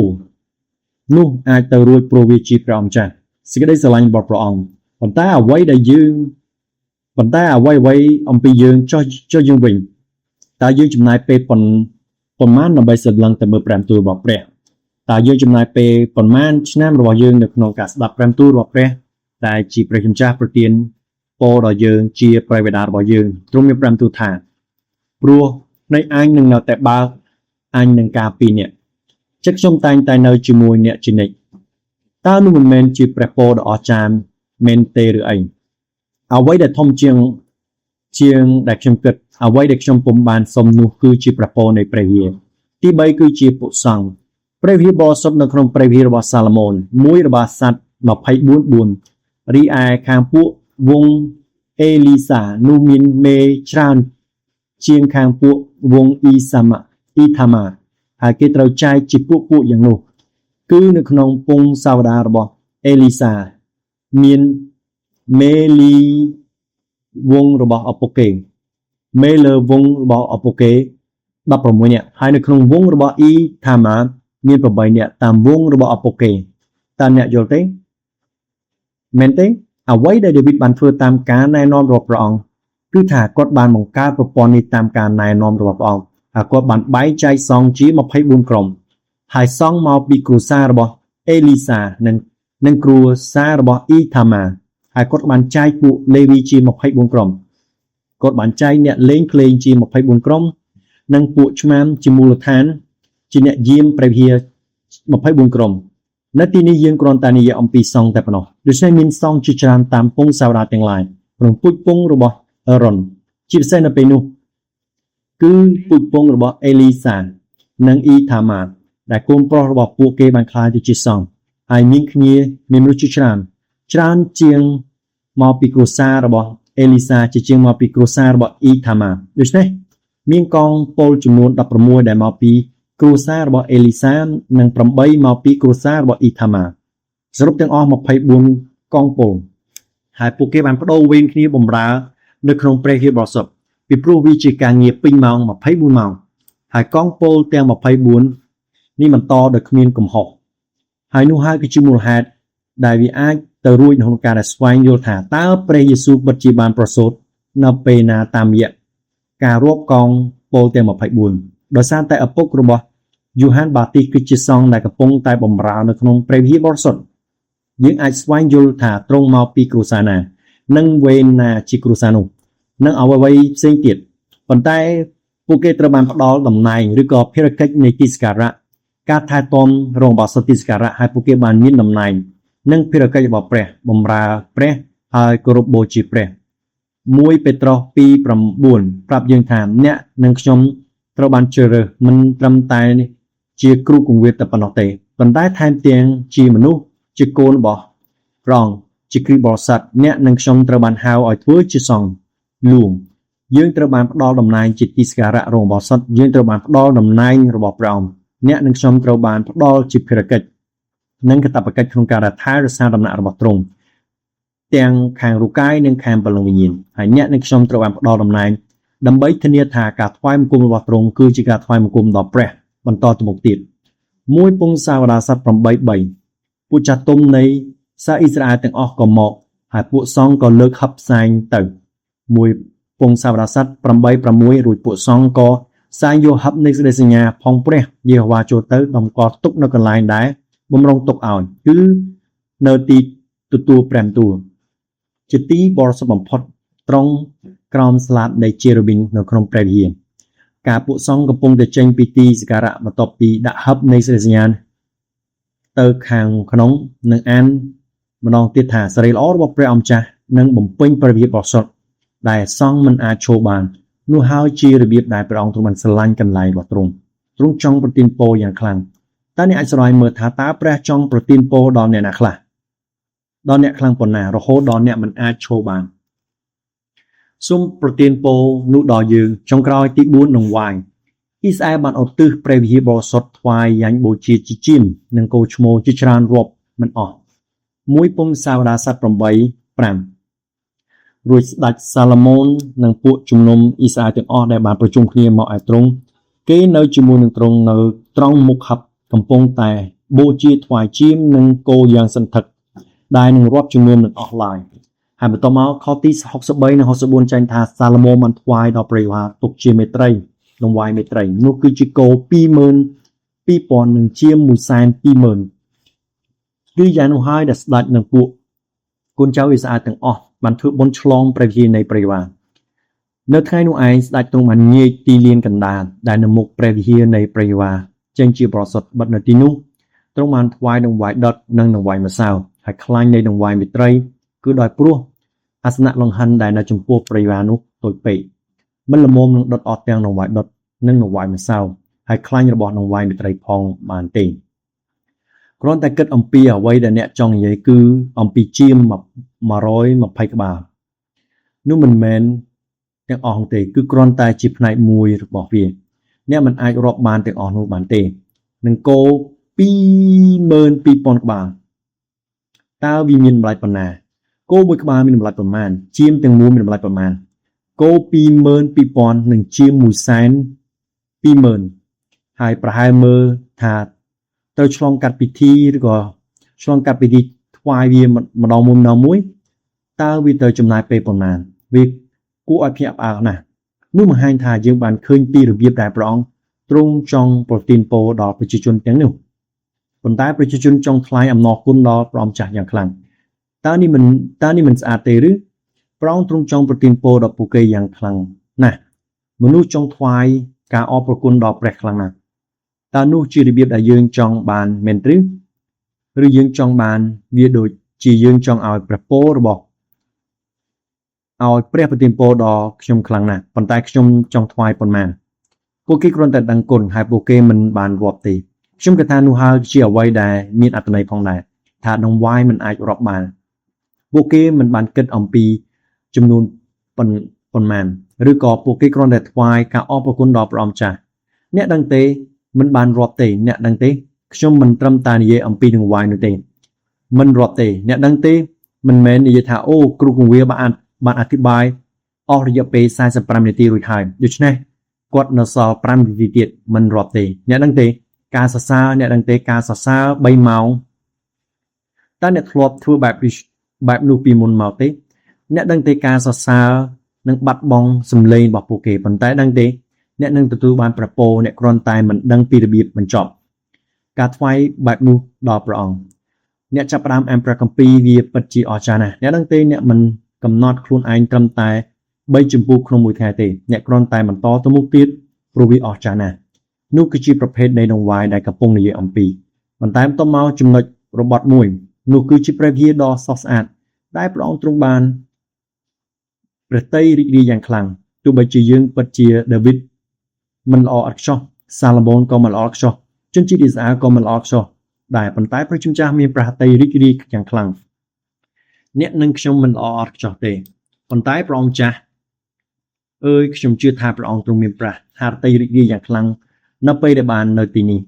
នោះអាចទៅរួចព្រោះវាជាព្រះអម្ចាស់សេចក្តីស្រឡាញ់របស់ព្រះអង្គប៉ុន្តែអ្វីដែលយើងប៉ុន្តែអ្វីអ្វីអំពីយើងចុះចុះយើងវិញតើយើងចំណាយពេលប៉ុន្មានដើម្បីសម្លឹងទៅមើលព្រះទូលរបស់ព្រះតើយើងចំណាយពេលប៉ុន្មានឆ្នាំរបស់យើងនៅក្នុងការស្ដាប់ព្រះទូលរបស់ព្រះដែលជាព្រះម្ចាស់ប្រទានពរដល់យើងជាព្រះបិតារបស់យើងទ្រង់មានព្រះទូលថាព្រោះនៃអញនឹងនៅតែបើកអញនឹងការពីអ្នកចិត្តខ្ញុំតែងតែនៅជាមួយអ្នកជានិច្ចតើនោះមិនមែនជាព្រះពរដ៏អស្ចារ្យមែនទេឬអីអ្វីដែលធំជាងជាងដែលខ្ញុំគិតអ្វីដែលខ្ញុំពុំបានសុំនោះគឺជាព្រះពរនៃព្រះវិហារទី3គឺជាពួកសង្ឃព្រះវិហារបរិសុទ្ធនៅក្នុងព្រះវិហាររបស់សាឡូមោនមួយរបស់សត្វ24:4រីឯខាងពួកវងអេលីសានោះមានមេច្រើនជាងខាងពួកវងអ៊ីសាម៉ាអ៊ីថាម៉ាហើយគេត្រូវចែកជាពួកពួកយ៉ាងនោះគឺនៅក្នុងពងសាវតារបស់អេលីសាមានមេលីវងរបស់ឪពុកគេមេលើវងរបស់ឪពុកគេ16នាក់ហើយនៅក្នុងវងរបស់អ៊ីថាម៉ាមាន8នាក់តាមវងរបស់ឪពុកគេតើអ្នកយល់ទេមែនទេអ្វីដែលដាវីតបានធ្វើតាមការណែនាំរបស់ព្រះអង្គគឺថាគាត់បានបង្កើតប្រព័ន្ធនេះតាមការណែនាំរបស់ព្រះអង្គហើយគាត់បានបែងចែកសង្ឃជា24ក្រុមហើយសង្ឃមកពីគ្រួសាររបស់អេលីសានិងគ្រួសាររបស់អ៊ីថាម៉ាហើយគាត់បានចែកពួកលេវីជា24ក្រុមគាត់បានចែកអ្នកលេងភ្លេងជា24ក្រុមនិងពួកឆ្មាំជាមូលដ្ឋានជាអ្នកយាមព្រះវិហារ24ក្រុមនៅទីនេះយើងគ្រាន់តែនិយាយអំពីសង្ឃតែប៉ុណ្ណោះដូច្នេះមានសង្ឃជាច្រើនតាមពងសាវតាទាំងឡាយក្នុងពូជពងរបស់អេរ៉ុនជាពិសេសនៅពេលនោះគឺពូជពងរបស់អេលីសានិងអ៊ីថាម៉ាដែលកូនប្រុសរបស់ពួកគេបានក្លាយទៅជាសង្ឃហើយមានគ្នាមានមនុស្សជាច្រើនច្រើនជាងមកពីគ្រួសាររបស់អេលីសាជាជាងមកពីគ្រួសាររបស់អ៊ីថាម៉ាដូច្នេះមានកងពលចំនួន16ដែលមកពីគ្រួសាររបស់អេលីសានិង8មកពីគ្រួសាររបស់អ៊ីថាម៉ាសរុបទាំងអស់24កងពលហើយពួកគេបានបដូរវេនគ្នាបម្រើនៅក្នុងព្រះវិហារបរិសុទ្ធពីព្រោះវាជាការងារពេញម៉ោង24ម៉ោងហើយកងពលទាំង24នេះបន្តដោយគ្មានកំហុសហើយនោះហើយគឺជាមូលហេតុដែលវាអាចទៅរួចក្នុងការដែលស្វែងយល់ថាតើព្រះយេស៊ូវពិតជាបានប្រសូតនៅពេលណាតាមរយៈការរាប់កងពលទាំង24ដោយសារតែឪពុករបស់យូហានបាទីសគឺជាសង្ឃដែលកំពុងតែបម្រើនៅក្នុងព្រះវិហារបរិសុទ្ធយើងអាចស្វែងយល់ថាទ្រង់មកពីគ្រួសារណានិងវេនណាជាគ្រួសារនោះនិងអ្វីៗផ្សេងទៀតប៉ុន្តែពួកគេត្រូវបានផ្ដល់តំណែងឬក៏ភារកិច្ចនៃទីសក្ការៈការថែទាំរោងបាសុទ្ធទីសក្ការៈហើយពួកគេបានមានតំណែងនិងភារកិច្ចរបស់ព្រះបម្រើព្រះហើយគោរពបូជាព្រះ1ពេត្រុស2:9ប្រាប់យើងថាអ្នកនិងខ្ញុំត្រូវបានជ្រើសរើសមិនត្រឹមតែជាគ្រូគង្វាលតែប៉ុណ្ណោះទេប៉ុន្តែថែមទាំងជាមនុស្សជាកូនរបស់ព្រះអង្គជាគ្រីស្ទបរិស័ទអ្នកនិងខ្ញុំត្រូវបានហៅឲ្យធ្វើជាសង្ឃលួងយើងត្រូវបានផ្ដល់តំណែងជាទីសក្ការៈរោងបរិសុទ្ធយើងត្រូវបានផ្ដល់តំណែងរបស់ព្រះអង្គអ្នកនិងខ្ញុំត្រូវបានផ្ដល់ជាភារកិច្ចនិងកាតព្វកិច្ចក្នុងការថែរក្សាដំណាក់របស់ទ្រង់ទាំងខាងរូបកាយនិងខាងព្រលឹងវិញ្ញាណហើយអ្នកនិងខ្ញុំត្រូវបានផ្ដល់តំណែងដើម្បីធានាថាការថ្វាយបង្គំរបស់ទ្រង់គឺជាការថ្វាយបង្គំដល់ព្រះបន្តទៅមុខទៀតមួយពងសាវតាសត្វ8:3ពួកចាស់ទុំនៃសាអ៊ីស្រាអែលទាំងអស់ក៏មកហើយពួកសង្ឃក៏លើកហឹបផ្សែងទៅមួយ ពង្សាវតារសត្រ8:6រួចពួកសង្ឃក៏សាងយកហឹបនៃសេចក្តីសញ្ញាផងព្រះយេហូវ៉ាចូលទៅតម្កល់ទុកនៅកន្លែងដែលបំរុងទុកឲ្យគឺនៅទីទទួលព្រះបន្ទូលជាទីបរិសុទ្ធបំផុតត្រង់ក្រោមស្លាបនៃជេរូប៊ីននៅក្នុងព្រះវិហារការពួកសង្ឃកំពុងតែចេញពីទីសក្ការៈបន្ទាប់ពីដាក់ហឹបនៃសេចក្តីសញ្ញាទៅខាងក្នុងនិងអានម្ដងទៀតថាសិរីល្អរបស់ព្រះអម្ចាស់នឹងបំពេញព្រះវិហារបរិសុទ្ធដែលសង្ឃមិនអាចឈរបាននោះហើយជារបៀបដែលព្រះអង្គទ្រង់បានស្រឡាញ់កន្លែងរបស់ទ្រង់ទ្រង់ចង់ប្រទានពរយ៉ាងខ្លាំងតើអ្នកអាចស្រមៃមើលថាតើព្រះចង់ប្រទានពរដល់អ្នកណាខ្លះដល់អ្នកខ្លាំងប៉ុណ្ណារហូតដល់អ្នកមិនអាចឈរបានសូមប្រទានពរនោះដល់យើងចុងក្រោយទី4នឹងវាយអ៊ីស្រាអែលបានឧទ្ទិសព្រះវិហារបរិសុទ្ធថ្វាយយ៉ាញ់បូជាជាជៀមនិងគោឈ្មោលជាច្រើនរាប់មិនអស់1ពង្សាវតារសត្រ8:5រួចស្ដេចសាឡូមោននិងពួកជំនុំអ៊ីស្រាអែលទាំងអស់ដែលបានប្រជុំគ្នាមកឯទ្រង់គេនៅជាមួយនឹងទ្រង់នៅត្រង់មុខហឹបកំពុងតែបូជាថ្វាយចៀមនិងគោយ៉ាងសន្ធឹកដែលនឹងរាប់ចំនួនមិនអស់ឡើយហើយបន្តមកខទី63និង64ចែងថាសាឡូមោនបានថ្វាយដល់ព្រះយេហូវ៉ាទុកជាមេត្រីដង្វាយមេត្រីនោះគឺជាគោ22000និងជា120,000គឺយ៉ាងនោះហើយដែលស្ដេចនិងពួកកូនចៅអ៊ីស្រាអែលទាំងអស់បានធ្វើបុណ្យឆ្លងព្រះវិហារនៃព្រះយេហូវ៉ានៅថ្ងៃនោះឯងស្ដេចទ្រង់បានញែកទីលានកណ្ដាលដែលនៅមុខព្រះវិហារនៃព្រះយេហូវ៉ាចេញជាបរិសុទ្ធបិទនៅទីនោះទ្រង់បានថ្វាយដង្វាយដុតនិងដង្វាយម្សៅហើយខ្លាញ់នៃដង្វាយមេត្រីគឺដោយព្រោះអាសនៈលង្ហិនដែលនៅចំពោះព្រះយេហូវ៉ានោះតូចពេកមិនល្មមនឹងដុតអស់ទាំងដង្វាយដុតនិងដង្វាយម្សៅហើយខ្លាញ់របស់ដង្វាយមេត្រីផងបានទេគ្រាន់តែគិតអំពីអ្វីដែលអ្នកចង់និយាយគឺអំពីជាម120ក្បាលនោះមិនមែនទាំងអស់ទេគឺគ្រាន់តែជាផ្នែកមួយរបស់វាអ្នកមិនអាចរាប់បានទាំងអស់នោះបានទេនឹងគោ22000ក្បាលតើវាមានតម្លៃប៉ុណ្ណាគោមួយក្បាលមានតម្លៃប៉ុន្មានជាមទាំងមូលមានតម្លៃប៉ុន្មានគោ22000និងជាម120,000ហើយប្រហែលមើលថាត្រូវឆ្លងកាត់ពិធីឬក៏ឆ្លងកាត់ពិធីថ្វាយវាម្ដងមួយម្ដងមួយតើវាត្រូវចំណាយពេលប៉ុន្មានវាគួរឲ្យភ្ញាក់ផ្អើលណាស់នោះបង្ហាញថាយើងបានឃើញពីរបៀបដែលព្រះអង្គទ្រង់ចង់ប្រទានពរដល់ប្រជាជនទាំងនោះប៉ុន្តែប្រជាជនចង់ថ្លែងអំណរគុណដល់ព្រះអង្គចាស់យ៉ាងខ្លាំងតើនេះមិនស្អាតទេឬព្រះអង្គទ្រង់ចង់ប្រទានពរដល់ពួកគេយ៉ាងខ្លាំងណាស់មនុស្សចង់ថ្វាយការអរព្រគុណដល់ព្រះខ្លាំងណាស់តើនោះជារបៀបដែលយើងចង់បានមែនឬឬយើងចង់បានវាដូចជាយើងចង់ឲ្យព្រះពររបស់ឲ្យព្រះប្រទានពរដល់ខ្ញុំខ្លាំងណាស់ប៉ុន្តែខ្ញុំចង់ថ្វាយប៉ុន្មានពួកគេគ្រាន់តែដឹងគុណហើយពួកគេមិនបានរាប់ទេខ្ញុំគិតថានោះហើយជាអ្វីដែលមានអត្ថន័យផងដែរថាដង្វាយមិនអាចរាប់បានពួកគេមិនបានគិតអំពីចំនួនប៉ុន្មានឬក៏ពួកគេគ្រាន់តែថ្វាយការអរព្រគុណដល់ព្រះអង្គចាស់អ្នកដឹងទេមិនបានរាប់ទេអ្នកដឹងទេខ្ញុំមិនត្រឹមតែនិយាយអំពីដង្វាយនោះទេមិនរាប់ទេអ្នកដឹងទេមិនមែននិយាយថាអូគ្រូគង្វាលបានអធិប្បាយអស់រយៈពេល45នាទីរួចហើយដូច្នេះគាត់នៅសល់5នាទីទៀតមិនរាប់ទេអ្នកដឹងទេការសរសើរអ្នកដឹងទេការសរសើរ3ម៉ោងតើអ្នកធ្លាប់ធ្វើបែបនោះពីមុនមកទេអ្នកដឹងទេការសរសើរនឹងបាត់បង់សម្លេងរបស់ពួកគេប៉ុន្តែដឹងទេអ្នកនឹងទទួលបានព្រះពរអ្នកគ្រាន់តែមិនដឹងពីរបៀបបញ្ចប់ការថ្វាយបែបនោះដល់ព្រះអង្គអ្នកចាប់ផ្ដើមអានព្រះគម្ពីរវាពិតជាអស្ចារ្យណាស់អ្នកដឹងទេអ្នកមិនកំណត់ខ្លួនឯងត្រឹមតែ3ជំពូកក្នុងមួយថ្ងៃទេអ្នកគ្រាន់តែបន្តទៅមុខទៀតព្រោះវាអស្ចារ្យណាស់នោះគឺជាប្រភេទនៃដង្វាយដែលកំពុងនិយាយអំពីប៉ុន្តែបន្តមកចំណុចរបត់មួយនោះគឺជាព្រះវិហារដ៏ស្រស់ស្អាតដែលព្រះអង្គទ្រង់បានព្រះទ័យរីករាយយ៉ាងខ្លាំងទោះបីជាយើងពិតជាដាវីតមិនល្អឥតខ្ចោះសាឡូមោនក៏មិនល្អឥតខ្ចោះជនជាតិអ៊ីស្រាអែលក៏មិនល្អឥតខ្ចោះដែរប៉ុន្តែព្រះជាម្ចាស់មានព្រះហឫទ័យរីករាយយ៉ាងខ្លាំងអ្នកនិងខ្ញុំមិនល្អឥតខ្ចោះទេប៉ុន្តែព្រះអង្គចាស់អើយខ្ញុំជឿថាព្រះអង្គទ្រង់មានព្រះហឫទ័យរីករាយយ៉ាងខ្លាំងនៅពេលដែលបាននៅទីនេះ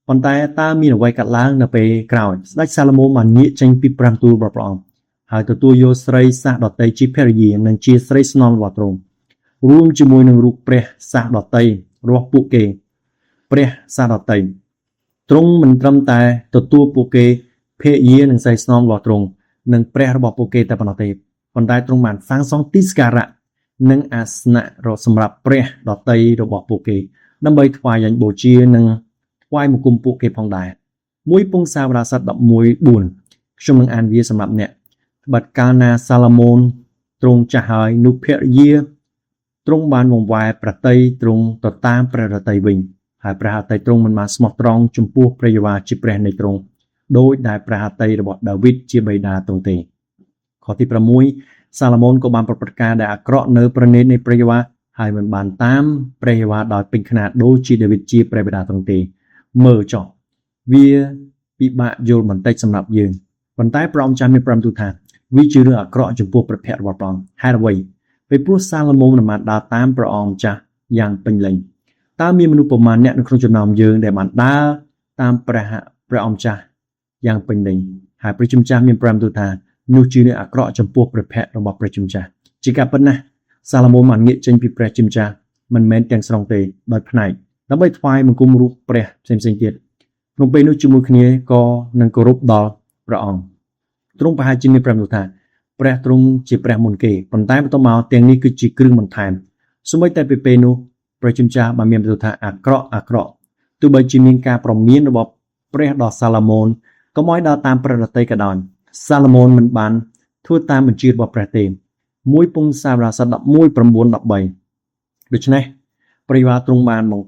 ប៉ុន្តែតើមានអ្វីកើតឡើងនៅពេលក្រោយស្ដេចសាឡូមោនបានងាកចេញពីព្រះទូលរបស់ព្រះអង្គហើយទទួលយកស្រីសាសដទៃជាភរិយានិងជាស្រីស្នំរបស់ទ្រង់រួមជាមួយនឹងរូបព្រះសាសដទៃរបស់ពួកគេព្រះសាសដទៃទ្រង់មិនត្រឹមតែទទួលពួកគេភរិយានិងស្រីស្នំរបស់ទ្រង់និងព្រះរបស់ពួកគេតែប៉ុណ្ណោះទេប៉ុន្តែទ្រង់បានសាងសង់ទីសក្ការៈ និងអាសនៈសម្រាប់ព្រះដទៃរបស់ពួកគេដើម្បីថ្វាយយញ្ញបូជានិងថ្វាយបង្គំពួកគេផងដែរ1ពង្សាវតាសត្រ11:4ខ្ញុំនឹងអានវាសម្រាប់អ្នកត្បិតកាលណាសាឡូមោនទ្រង់ចាស់ហើយនោះភរិយាទ្រង់បានបង្វែរព្រះទ័យទ្រង់ទៅតាមព្រះរតីវិញហើយព្រះហឫទ័យទ្រង់មិនបានស្មោះត្រង់ចំពោះព្រះយេហូវ៉ាជាព្រះនៃទ្រង់ដោយដែលព្រះហឫទ័យរបស់ដាវីតជាបិតាទ្រង់ទេខទី6សាឡូមោនក៏បានប្រព្រឹត្តការដែលអាក្រក់នៅព្រះនេតនៃព្រះយេហូវ៉ាហើយមិនបានតាមព្រះយេហូវ៉ាដោយពេញខ្នាតដូចជាដាវីតជាព្រះបិតាទ្រង់ទេមើលចុះវាពិបាកយល់បន្តិចសម្រាប់យើងប៉ុន្តែព្រះអង្គចាស់មានប្រាប់ទូថាវាជារឿងអាក្រក់ចំពោះព្រះភ័ក្ត្ររបស់ព្រះអង្គហេតុអ្វីពីព្រោះសាឡូមោនមិនបានដើរតាមព្រះអង្គចាស់យ៉ាងពេញលេញតើមានមនុស្សប្រមាណអ្នកនៅក្នុងចំណោមយើងដែលបានដើរតាមព្រះអង្គចាស់យ៉ាងពេញលេញហើយព្រះជាម្ចាស់មានប្រាប់ទូថានោះជារឿងអាក្រក់ចំពោះព្រះភ័ក្ត្ររបស់ព្រះជាម្ចាស់ជាការពិតណាស់សាឡូមោនបានងាកចេញពីព្រះជាម្ចាស់មិនមែនទាំងស្រុងទេដោយផ្នែកដើម្បីថ្វាយបង្គំរូបព្រះផ្សេងៗទៀតក្នុងពេលនោះជាមួយគ្នាក៏នឹងគោរពដល់ព្រះអង្គទ្រង់ប្រហែលជាមានប្រាប់ទូថាព្រះទ្រង់ជាព្រះមុនគេប៉ុន្តែបន្ទាប់មកទាំងនេះគឺជាគ្រឿងបន្ថែមសូម្បីតែពេលនោះព្រះជាម្ចាស់បានមានបន្ទូលថាអាក្រក់អាក្រក់ទោះបីជាមានការប្រមានរបស់ព្រះដល់សាឡូមោនកុំឲ្យដើរតាមព្រះរតីក៏ដោយសាឡូមោនមិនបានធ្វើតាមបញ្ជារបស់ព្រះទេ1ពង្សាវតាសត្រ11:9-13ដូច្នេះព្រះយេហូវ៉ាទ្រង់បានមក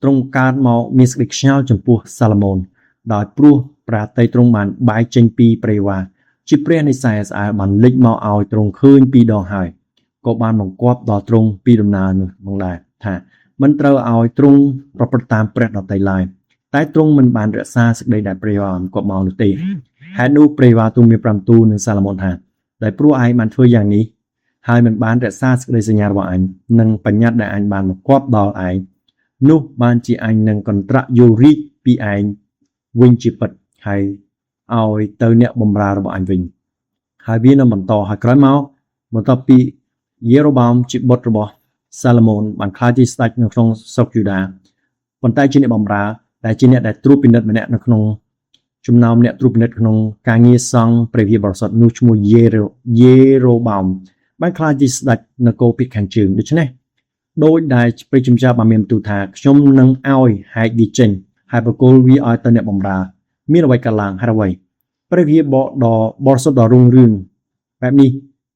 ទ្រង់កើតមកមានសេចក្តីខ្ញាល់ចំពោះសាឡូមោនដោយព្រោះព្រះហឫទ័យទ្រង់បានបែកចេញពីព្រះយេហូវ៉ាជាព្រះនៃខ្សែស្អែលបានលេចមកឲ្យទ្រង់ឃើញពីរដងហើយក៏បានបង្គាប់ដល់ទ្រង់ពីដំណើរនោះផងដែរថាមិនត្រូវឲ្យទ្រង់ប្រព្រឹត្តតាមព្រះដទៃឡើយតែទ្រង់មិនបានរក្សាសេចក្តីដែលព្រះយេហូវ៉ាបង្គាប់មកនោះទេហេតុនោះព្រះយេហូវ៉ាទ្រង់មានប្រាប់ទូលនឹងសាឡូមោនថាដែលព្រោះឯងបានធ្វើយ៉ាងនេះហើយមិនបានរក្សាសេចក្តីសញ្ញារបស់អញនិងបញ្ញត្តិដែលអញបានបង្គាប់ដល់ឯងនោះបានជាអញនឹងកន្ត្រាក់យករាជពីឯងវិញជាពិតហើយឲ្យទៅអ្នកបម្រើរបស់អញវិញហើយវានឹងបន្តហើយក្រោយមកបន្ទាប់ពីយេរ៉ូបោមជាបុត្ររបស់សាឡូមោនបានក្លាយជាស្ដេចនៅក្នុងស្រុកយូដាប៉ុន្តែជាអ្នកបម្រើដែលជាអ្នកដែលត្រួតពិនិត្យម្នាក់នៅក្នុងចំណោមអ្នកត្រួតពិនិត្យក្នុងការងារសង់ព្រះវិហារបរិសុទ្ធនោះឈ្មោះយេរ៉ូបោមបានក្លាយជាស្ដេចនគរភាគខាងជើងដូច្នេះដោយដែលព្រះជាម្ចាស់បានមានបន្ទូលថាខ្ញុំនឹងឲ្យហែកវាចេញហើយប្រគល់វាឲ្យទៅអ្នកបម្រើមានអ្វីកើតឡើងហេតុអ្វីព្រះវិហារបដ៏បរិសុទ្ធដ៏រុងរឿងបែបនេះ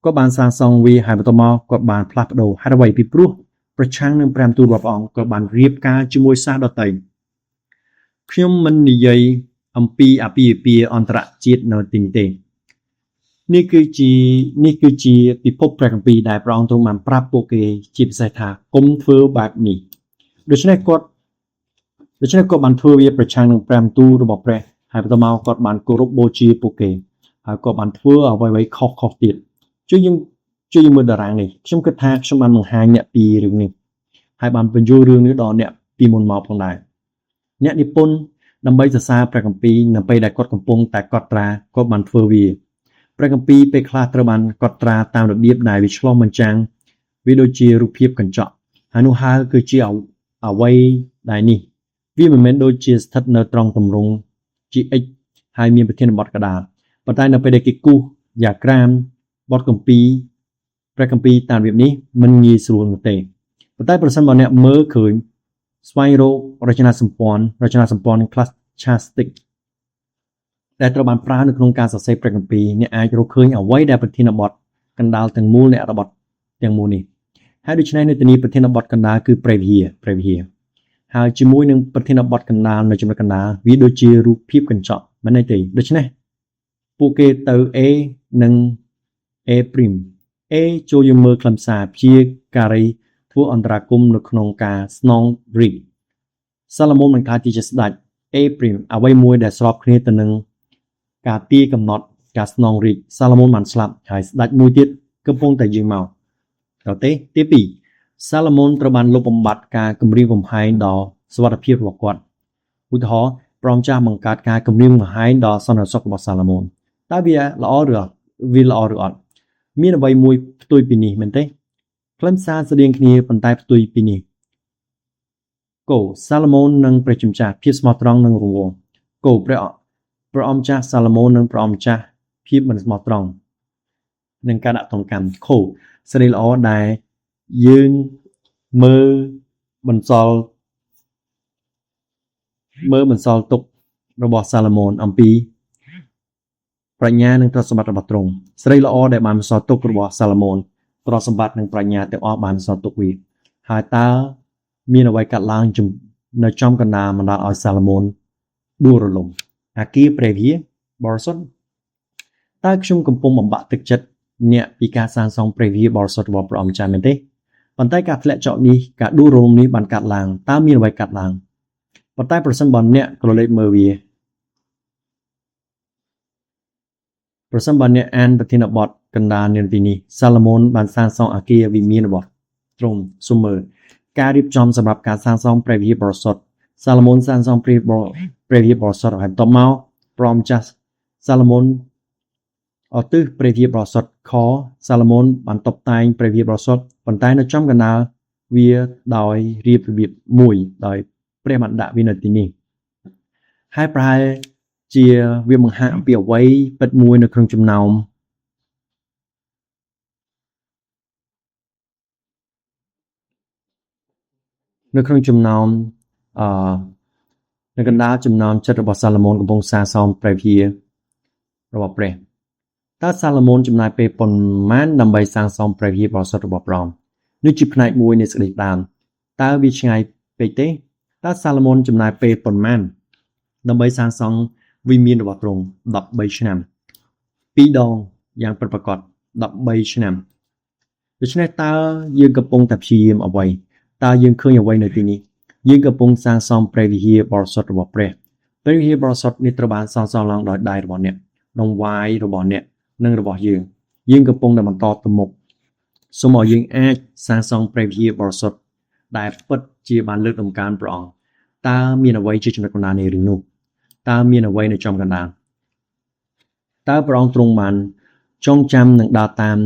គាត់បានសាងសង់វាហើយបន្ទាប់មកគាត់បានផ្លាស់ប្ដូរហេតុអ្វីពីព្រោះប្រឆាំងនឹងព្រះបន្ទូលរបស់ព្រះអង្គគាត់បានរៀបការជាមួយសាសដទៃខ្ញុំមិននិយាយអំពីអាពាហ៍ពិពាហ៍អន្តរជាតិនៅទីនេះទេនេះគឺជាពិភពព្រះគម្ពីរដែលព្រះអង្គទ្រង់បានប្រាប់ពួកគេជាពិសេសថាកុំធ្វើបែបនេះដូច្នេះគាត់បានធ្វើវាប្រឆាំងនឹងព្រះបន្ទូលរបស់ព្រះហើយបន្ទាប់មកគាត់បានគោរពបូជាពួកគេហើយគាត់បានធ្វើអ្វីៗខុសៗទៀតជួយយើងមើលតារាងនេះខ្ញុំគិតថាខ្ញុំបានបង្ហាញអ្នកពីរឿងនេះហើយបានបញ្យល់រឿងនេះដល់អ្នកពីមុនមកផងដែរអ្នកនិពន្ធដើម្បីសរសើរព្រះគម្ពីរនៅពេលដែលគាត់កំពុងតែកត់ត្រាគាត់បានធ្វើវាព្រះគម្ពីរពេលខ្លះត្រូវបានកត់ត្រាតាមរបៀបដែលវាឆ្លុះបញ្ចាំងវាដូចជារូបភាពកញ្ចក់ហើយនោះហើយគឺជាអ្វីដែលនេះវាមិនមែនដូចជាស្ថិតនៅត្រង់ទម្រង់ជា X ហើយមានប្រធានបទកដាលប៉ុន្តែនៅពេលដែលគេគូសយ៉ាក្រាមបទគម្ពីរព្រះគម្ពីរតាមរបៀបនេះមិនងាយស្រួលនោះទេប៉ុន្តែប្រសិនបើអ្នកមើលឃើញស្វែងរករចនាសម្ព័ន្ធ Classistic ដែលត្រូវបានប្រើនៅក្នុងការសរសេរព្រះគម្ពីរអ្នកអាចរកឃើញអ្វីដែលប្រធានបទកណ្ដាលទាំងមូលនៃអត្ថបទទាំងមូលនេះហើយដូច្នេះនៅទីនេះប្រធានបទកណ្ដាលគឺព្រះវិហារហើយជាមួយនឹងប្រធានបទកណ្ដាលនៅចំណុចកណ្ដាលវាដូចជារូបភាពកញ្ចក់មិនទេដូច្នេះពួកគេទៅ A និង A'. A ចូលយើងមើលខ្លឹមសារជាការីធ្វើអន្តរាគមន៍នៅក្នុងការស្នងរាជ្យសាឡូមោនបានក្លាយជាស្ដេច A' អ្វីមួយដែលស្របគ្នាទៅនឹងការទាយកំណត់ការស្នងរាជ្យសាឡូមោនបានស្លាប់ហើយស្ដេចមួយទៀតកំពុងតែយាងមកដល់ទេទី2សាឡូមោនត្រូវបានលុបបំបាត់ការគំរាមកំហែងដល់សុវត្ថិភាពរបស់គាត់ឧទាហរណ៍ព្រមចាស់បង្កើតការគំរាមកំហែងដល់សន្តិសុខរបស់សាឡូមោនតើវាល្អឬអត់វាល្អឬអត់មានអ្វីមួយផ្ទុយពីនេះមែនទេខ្លឹមសារស្តៀងគ្នាប៉ុន្តែផ្ទុយពីនេះគោសាឡូមោននិងព្រះជាម្ចាស់ភាពស្មោះត្រង់និងរង្វង់គោព្រះអង្គម្ចាស់សាឡូមោននិងព្រះអង្គម្ចាស់ភាពមិនស្មោះត្រង់និងការដាក់ទណ្ឌកម្មខូសេរីល្អដែល យើងមើលបន្សល់មើលបន្សល់ទុករបស់សាឡូមោនអំពីប្រាជ្ញានិងទ្រព្យសម្បត្តិរបស់ទ្រង់ស្រីល្អដែលបានបន្សល់ទុករបស់សាឡូមោនទ្រព្យសម្បត្តិនិងប្រាជ្ញាទាំងអស់បានបន្សល់ទុកវាហើយតើមានអ្វីកាត់ឡើងនៅចំកណ្ដាលបណ្ដាលឲ្យសាឡូមោនដួលរលំអាគារព្រះវិហារបរិសុទ្ធតើខ្ញុំកំពុងបំបាក់ទឹកចិត្តអ្នកពីការសាងសង់ព្រះវិហារបរិសុទ្ធរបស់ព្រះអង្គម្ចាស់មែនទេប៉ុន្តែការធ្លាក់ចុះនេះការដួលរលំនេះបានកាត់ឡើងតើមានអ្វីកាត់ឡើងប៉ុន្តែប្រសិនបើអ្នកក្រឡេកមើលវាប្រសិនបើអ្នកអានប្រធានបទកណ្ដាលនាទីនេះសាឡូមោនបានសាងសង់អគារវិមានរបស់ទ្រង់សូមមើលការរៀបចំសម្រាប់ការសាងសង់ព្រះវិហារបរិសុទ្ធសាឡូមោនសាងសង់ព្រះវិហារបរិសុទ្ធហើយបន្ទាប់មកព្រះម្ចាស់សាឡូមោនឧទ្ទិសព្រះវិហារបរិសុទ្ធខសាឡូមោនបានតុបតែងព្រះវិហារបរិសុទ្ធប៉ុន្តែនៅចំកណ្ដាលវាដោយរៀបរបៀបមួយដោយព្រះបានដាក់វានៅទីនេះហើយប្រហែលជាវាបង្ហាញអំពីអ្វីពិតមួយនៅក្នុងចំណោមនៅក្នុងចំណោមនៅកណ្ដាលចំណោមចិត្តរបស់សាឡូមោនកំពុងសាងសង់ព្រះវិហាររបស់ព្រះតើសាឡូមោនចំណាយពេលប៉ុន្មានដើម្បីសាងសង់ព្រះវិហារបរិសុទ្ធរបស់ព្រះអង្គនេះជាផ្នែកមួយនៃសេចក្តីដើមតើវាឆ្ងាយពេកទេតើសាឡូមោនចំណាយពេលប៉ុន្មានដើម្បីសាងសង់វិមានរបស់ទ្រង់13ឆ្នាំពីរដងយ៉ាងពិតប្រាកដ13ឆ្នាំដូច្នេះតើយើងកំពុងតែព្យាយាមអ្វីតើយើងឃើញអ្វីនៅទីនេះយើងកំពុងសាងសង់ព្រះវិហារបរិសុទ្ធរបស់ព្រះព្រះវិហារបរិសុទ្ធនេះត្រូវបានសាងសង់ឡើងដោយដៃរបស់អ្នកដង្វាយរបស់អ្នកនិងរបស់យើងយើងកំពុងតែបន្តទៅមុខសូមឲ្យយើងអាចសាងសង់ព្រះវិហារបរិសុទ្ធដែលពិតជាបានលើកតម្កើងព្រះអង្គតើមានអ្វីជាចំណុចកណ្ដាលនៃរឿងនោះតើមានអ្វីនៅចំកណ្ដាលតើព្រះអង្គទ្រង់បានចងចាំនិងដើរតាម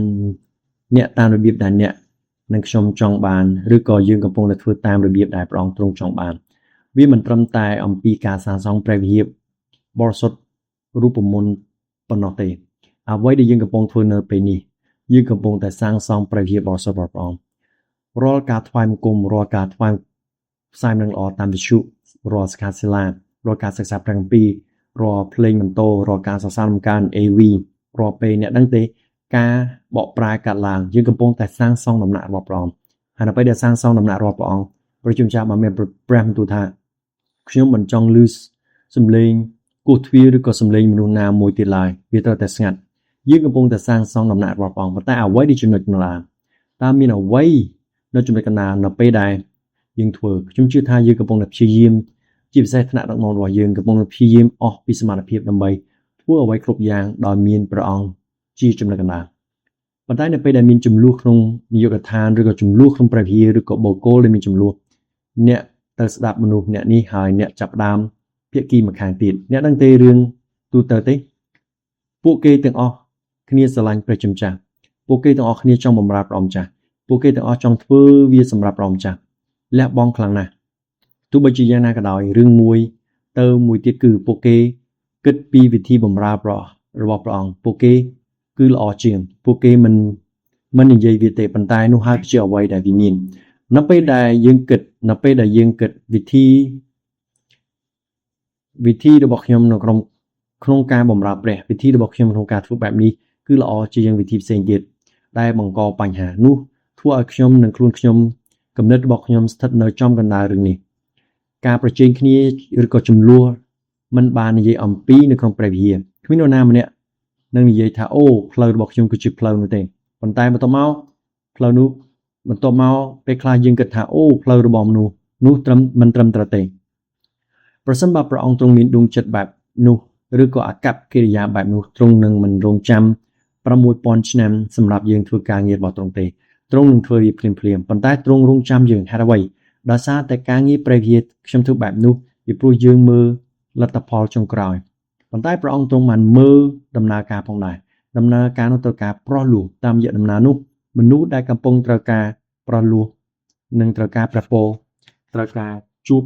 អ្នកតាមរបៀបដែលអ្នកនិងខ្ញុំចង់បានឬក៏យើងកំពុងតែធ្វើតាមរបៀបដែលព្រះអង្គទ្រង់ចង់បានវាមិនត្រឹមតែអំពីការសាងសង់ព្រះវិហារបរិសុទ្ធរូបមន្តប៉ុណ្ណោះទេអ្វីដែលយើងកំពុងធ្វើនៅពេលនេះយើងកំពុងតែសាងសង់ព្រះវិហារបរិសុទ្ធរបស់ព្រះអង្គរាល់ការថ្វាយបង្គំរាល់ការថ្វាយផ្សាយនឹងល្អតាមវិទ្យុរាល់សិក្ខាសាលារាល់ការសិក្សាព្រះគម្ពីររាល់ភ្លេងបន្ទោរាល់ការសរសើរដំកើង AV រាល់ពេលអ្នកដឹងទេការបកប្រែកាត់ឡើងយើងកំពុងតែសាងសង់ដំណាក់របស់ព្រះអង្គហើយនៅពេលដែលសាងសង់ដំណាក់របស់ព្រះអង្គព្រះជាម្ចាស់បានមានព្រះបន្ទូលថាខ្ញុំមិនចង់ឮសំឡេងគោះទ្វារឬក៏សំឡេងមនុស្សណាមួយទៀតឡើយវាត្រូវតែស្ងាត់យើងកំពុងតែសាងសង់ដំណាក់របស់ព្រះអង្គប៉ុន្តែអ្វីដែលចំណុចកណ្ដាលតើមានអ្វីនៅចំណុចកណ្ដាលនៅពេលដែលយើងធ្វើខ្ញុំជឿថាយើងកំពុងតែព្យាយាមជាពិសេសថ្នាក់ដឹកនាំរបស់យើងកំពុងតែព្យាយាមអស់ពីសមត្ថភាពដើម្បីធ្វើអ្វីគ្រប់យ៉ាងដោយមានព្រះអង្គជាចំណុចកណ្ដាលប៉ុន្តែនៅពេលដែលមានចំនួនក្នុងនាយកដ្ឋានឬក៏ចំនួនក្នុងព្រះវិហារឬក៏បុគ្គលដែលមានចំនួនអ្នកទៅស្ដាប់មនុស្សអ្នកនេះហើយអ្នកចាប់ដើមភាគីម្ខាងទៀតអ្នកដឹងទេរឿងទូទៅទេពួកគេទាំងអស់គ្នាស្រឡាញ់ព្រះជាម្ចាស់ពួកគេទាំងអស់គ្នាចង់បម្រើព្រះអង្គម្ចាស់ពួកគេទាំងអស់ចង់ធ្វើវាសម្រាប់ព្រះអង្គម្ចាស់លះបង់ខ្លាំងណាស់ទោះបីជាយ៉ាងណាក៏ដោយរឿងមួយទៅមួយទៀតគឺពួកគេគិតពីវិធីបម្រើរបស់ព្រះអង្គពួកគេគឺល្អជាងពួកគេមិននិយាយវាទេប៉ុន្តែនោះហើយជាអ្វីដែលវាមាននៅពេលដែលយើងគិតនៅពេលដែលយើងគិតវិធីរបស់ខ្ញុំនៅក្នុងការបម្រើព្រះវិធីរបស់ខ្ញុំក្នុងការធ្វើបែបនេះគឺល្អជាងវិធីផ្សេងទៀតដែលបង្កបញ្ហានោះធ្វើឲ្យខ្ញុំនិងខ្លួនខ្ញុំគំនិតរបស់ខ្ញុំស្ថិតនៅចំកណ្ដាលរឿងនេះការប្រជែងគ្នាឬក៏ចំនួនមិនបាននិយាយអំពីនៅក្នុងព្រះវិហារគ្មាននរណាម្នាក់នឹងនិយាយថាអូផ្លូវរបស់ខ្ញុំគឺជាផ្លូវនោះទេប៉ុន្តែបន្ទាប់មកផ្លូវនោះបន្ទាប់មកពេលខ្លះយើងគិតថាអូផ្លូវរបស់មនុស្សនោះត្រឹមមិនត្រឹមត្រូវទេប្រសិនបើព្រះអង្គទ្រង់មានដួងចិត្តបែបនោះឬក៏អាកប្បកិរិយាបែបនោះទ្រង់នឹងមិនរងចាំ6000ឆ្នាំសម្រាប់យើងធ្វើការងាររបស់ទ្រង់ទេទ្រង់នឹងធ្វើវាភ្លាមៗប៉ុន្តែទ្រង់រងចាំយើងហេតុអ្វីដោយសារតែការងារព្រះវិហារខ្ញុំធ្វើបែបនោះពីព្រោះយើងមើលលទ្ធផលចុងក្រោយប៉ុន្តែព្រះអង្គទ្រង់បានមើលដំណើរការផងដែរដំណើរការនោះត្រូវការប្រោះលោះតាមរយៈដំណើរនោះមនុស្សដែលកំពុងត្រូវការប្រោះលោះនិងត្រូវការព្រះពរត្រូវការជួប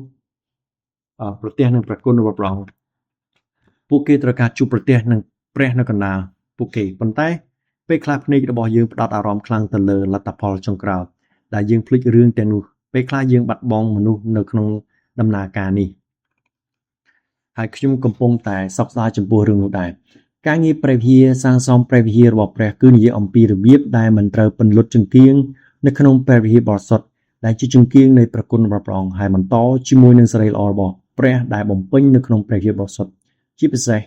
ប្រទះនឹងព្រះគុណរបស់ព្រះអង្គពួកគេត្រូវការជួបប្រទះនឹងព្រះនៅកណ្ដាលពួកគេប៉ុន្តែពេលខ្លះភ្នែករបស់យើងផ្ដោតអារម្មណ៍ខ្លាំងទៅលើលទ្ធផលចុងក្រោយ ដែលយើងភ្លេចរឿងទាំងនោះពេលខ្លះយើងបាត់បង់មនុស្សនៅក្នុងដំណើរការនេះហើយខ្ញុំកំពុងតែសោកស្ដាយចំពោះរឿងនោះដែរការងារព្រះវិហារសាងសង់ព្រះវិហាររបស់ព្រះគឺនិយាយអំពីរបៀបដែលមិនត្រូវពន្លត់ចង្គៀងនៅក្នុងព្រះវិហារបរិសុទ្ធដែលជាចង្គៀងនៃព្រះគុណរបស់ព្រះអង្គហើយបន្តជាមួយនឹងសិរីល្អរបស់ព្រះដែលបំពេញនៅក្នុងព្រះវិហារបរិសុទ្ធជាពិសេស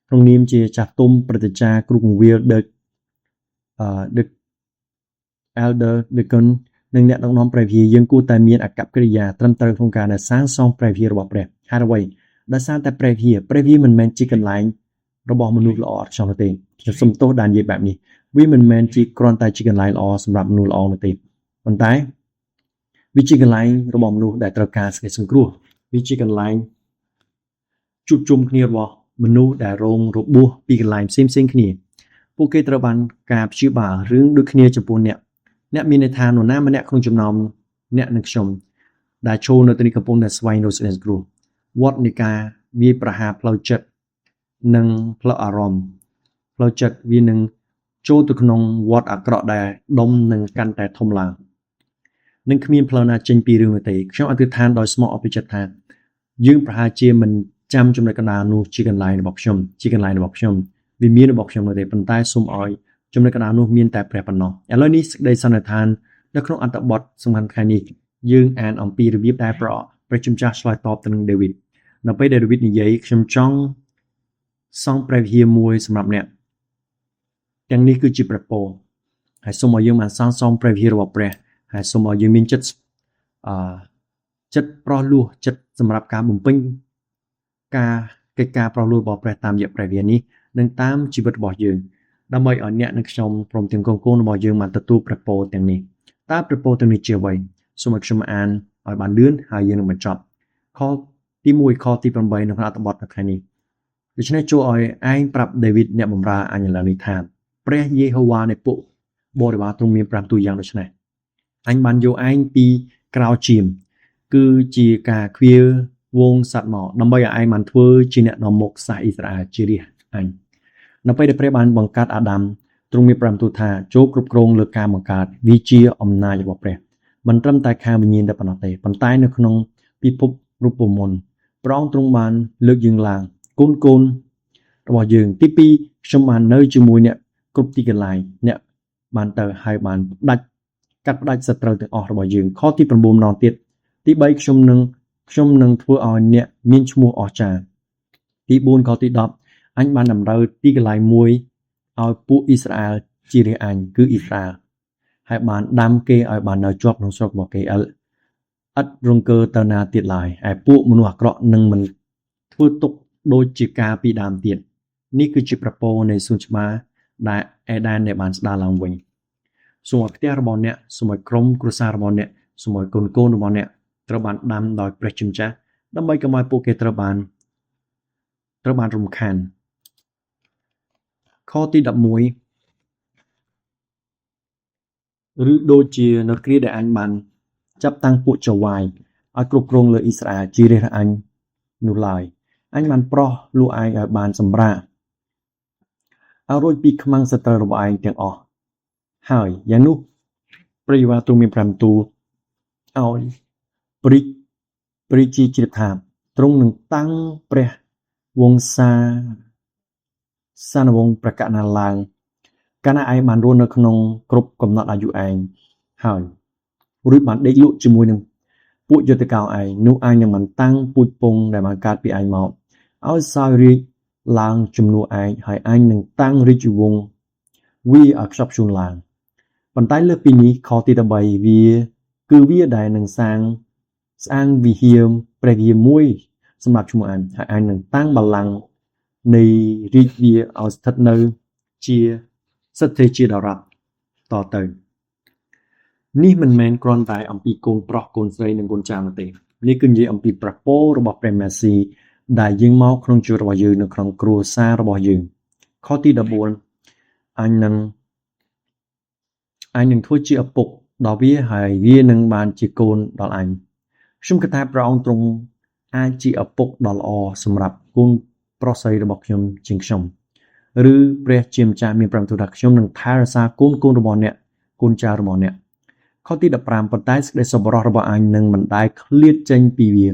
ក្នុងនាមជាចាស់ទុំព្រឹទ្ធាចារ្យគ្រូគង្វាល the elder deacon និងអ្នកដឹកនាំព្រះវិហារយើងគួរតែមានអាកប្បកិរិយាត្រឹមត្រូវក្នុងការដែលសាងសង់ព្រះវិហាររបស់ព្រះហេតុអ្វីដោយសារតែព្រះវិហារព្រះវិហារមិនមែនជាកន្លែងរបស់មនុស្សល្អអត់ខ្ចោះនោះទេខ្ញុំសុំទោសដែលនិយាយបែបនេះវាមិនមែនជាគ្រាន់តែជាកន្លែងល្អសម្រាប់មនុស្សល្អនោះទេប៉ុន្តែវាជាកន្លែងរបស់មនុស្សដែលត្រូវការសេចក្តីសង្គ្រោះវាជាកន្លែងជួបជុំគ្នារបស់មនុស្សដែលរងរបួសពីកន្លែងផ្សេងៗគ្នាពួកគេត្រូវបានការព្យាបាលរឿងដូចគ្នាចំពោះអ្នកអ្នកមានន័យថានរណាម្នាក់ក្នុងចំណោមអ្នកនិងខ្ញុំដែលចូលនៅទីនេះកំពុងតែស្វែងរកសេចក្តីសង្គ្រោះវត្តនៃការវាយប្រហារផ្លូវចិត្តនិងផ្លូវអារម្មណ៍ផ្លូវចិត្តវានឹងចូលទៅក្នុងវត្តអាក្រក់ដែលដុំនឹងកាន់តែធំឡើងនឹងគ្មានផ្លូវណាចេញពីរឿងនោះទេខ្ញុំអធិដ្ឋានដោយស្មោះអភិចិត្តថាយើងប្រហែលជាមិនចាំចំណុចកណ្ដាលនោះជាកន្លែងរបស់ខ្ញុំជាកន្លែងរបស់ខ្ញុំវិមានរបស់ខ្ញុំនោះទេប៉ុន្តែសូមឲ្យចំណុចកណ្ដាលនោះមានតែព្រះប៉ុណ្ណោះឥឡូវនេះសេចក្តីសន្និដ្ឋាននៅក្នុងអត្ថបទសំខាន់ថ្ងៃនេះយើងអានអំពីរបៀបដែលព្រះជាម្ចាស់ឆ្លើយតបទៅនឹងដាវីតនៅពេលដែលដាវីតនិយាយខ្ញុំចង់សង់ព្រះវិហារមួយសម្រាប់អ្នកទាំងនេះគឺជាព្រះពរហើយសូមឲ្យយើងបានសាងសង់ព្រះវិហាររបស់ព្រះហើយសូមឲ្យយើងមានចិត្តចិត្តប្រោះលោះចិត្តសម្រាប់ការបំពេញការកិច្ចការប្រោះលោះរបស់ព្រះតាមរយៈព្រះវិហារនេះនិងតាមជីវិតរបស់យើងដើម្បីឲ្យអ្នកនិងខ្ញុំព្រមទាំងកូនៗរបស់យើងបានទទួលព្រះពរទាំងនេះតើព្រះពរទាំងនេះជាអ្វីសូមឲ្យខ្ញុំអានឲ្យបានលឿនហើយយើងនឹងបញ្ចប់ខទី1ខទី8នៅក្នុងអត្ថបទនៅថ្ងៃនេះដូច្នេះចូលឲ្យឯងប្រាប់ដាវីតអ្នកបម្រើអញឥឡូវនេះថាព្រះយេហូវ៉ានៃពួកបរិវារទ្រង់មានប្រាប់ទូយ៉ាងដូចនេះអញបានយកឯងពីក្រៅជៀមគឺជាការខ្វៀលវងសត្វមកដើម្បីឲ្យឯងបានធ្វើជាអ្នកនាំមុខសាសអ៊ីស្រាអែលជារាជអញនៅពេលដែលព្រះបានបង្កើតអាដាមទ្រង់មានប្រាប់ទូថាចូលគ្រប់គ្រងលើការបង្កើតវាជាអំណាចរបស់ព្រះមិនត្រឹមតែខាងវិញ្ញាណតែប៉ុណ្ណោះទេប៉ុន្តែនៅក្នុងពិភពរូបមន្តព្រះអង្គទ្រង់បានលើកយើងឡើងកូនៗរបស់យើងទី2ខ្ញុំបាននៅជាមួយអ្នកគ្រប់ទីកន្លែងអ្នកបានទៅហើយបានផ្ដាច់កាត់ផ្ដាច់សត្រូវទាំងអស់របស់យើងខទី9ម្ដងទៀតទី3ខ្ញុំនឹងធ្វើឲ្យអ្នកមានឈ្មោះអស្ចារ្យទី4ខទី10អញបានតម្រូវទីកន្លែងមួយឲ្យពួកអ៊ីស្រាអែលជារាជអញគឺអ៊ីស្រាអែលហើយបានដាំគេឲ្យបាននៅជាប់ក្នុងស្រុករបស់គេឥតរង្គើទៅណាទៀតឡើយឯពួកមនុស្សអាក្រក់នឹងមិនធ្វើទុកដូចជាការពីដើមទៀតនេះគឺជាព្រះពរនៃសួនច្បារដែលអេដែនដែលបានស្ដារឡើងវិញសូមឲ្យផ្ទះរបស់អ្នកសូមឲ្យក្រុមគ្រួសាររបស់អ្នកសូមឲ្យកូនៗរបស់អ្នកត្រូវបានដាំដោយព្រះជាម្ចាស់ដើម្បីកុំឲ្យពួកគេត្រូវបានរំខានខទី11ឬដូចជានៅគ្រាដែលអញបានចាប់តាំងពួកចៅហ្វាយឲ្យគ្រប់គ្រងលើអ៊ីស្រាអែលជារាជអញនោះឡើយអញបានប្រោះលួឯងឲ្យបានសម្រាកឲ្យរួចពីខ្មាំងសត្រូវរបស់ឯងទាំងអស់ហើយយ៉ាងនោះព្រះយេហូវ៉ាទ្រង់មានប្រាំទូលឲ្យព្រះជាជ្រាបថាទ្រង់នឹងតាំងព្រះវង្សាសានវង្សប្រកាសណាឡើងកាលណាឯងបានរស់នៅក្នុងគ្រប់កំណត់អាយុឯងហើយរួចបានដេកលក់ជាមួយនឹងពួកយុទ្ធកោឯងនោះឯងនឹងបានតាំងពូជពងដែលបានកើតពីឯងមកឲ្យសោយរាជឡើងជំនួសឯងហើយឯងនឹងតាំងរាជវង្សវាឲ្យខ្ជាប់ខ្ជួនឡើងប៉ុន្តែលើសពីនេះខទី13វាគឺវាដែលនឹងសាងស្អាងវិហារព្រះវិហារមួយសម្រាប់ឈ្មោះអញហើយអញនឹងតាំងបល្ល័ង្កនៃរាជវាឲ្យស្ថិតនៅជាសិទ្ធិជាដរាប់តទៅនេះមិនមែនគ្រាន់តែអំពីកូនប្រុសកូនស្រីនិងកូនចៅនោះទេនេះគឺនិយាយអំពីព្រះពររបស់ព្រះមេស៊ីដែលយើងមកក្នុងជីវិតរបស់យើងនៅក្នុងគ្រួសាររបស់យើងខទី14អញនឹងធ្វើជាឪពុកដល់វាហើយវានឹងបានជាកូនដល់អញខ្ញុំគិតថាព្រះអង្គទ្រង់អាចជាឪពុកដ៏ល្អសម្រាប់កូនប្រុសស្រីរបស់ខ្ញុំជាងខ្ញុំឬព្រះជាម្ចាស់មានប្រាប់ទូលថាខ្ញុំនឹងថែរក្សាកូនៗរបស់អ្នកកូនចៅរបស់អ្នក ខទី15ប៉ុន្តែសេចក្តីសប្បុរសរបស់អញនឹងមិនដែលឃ្លាតចេញពីវា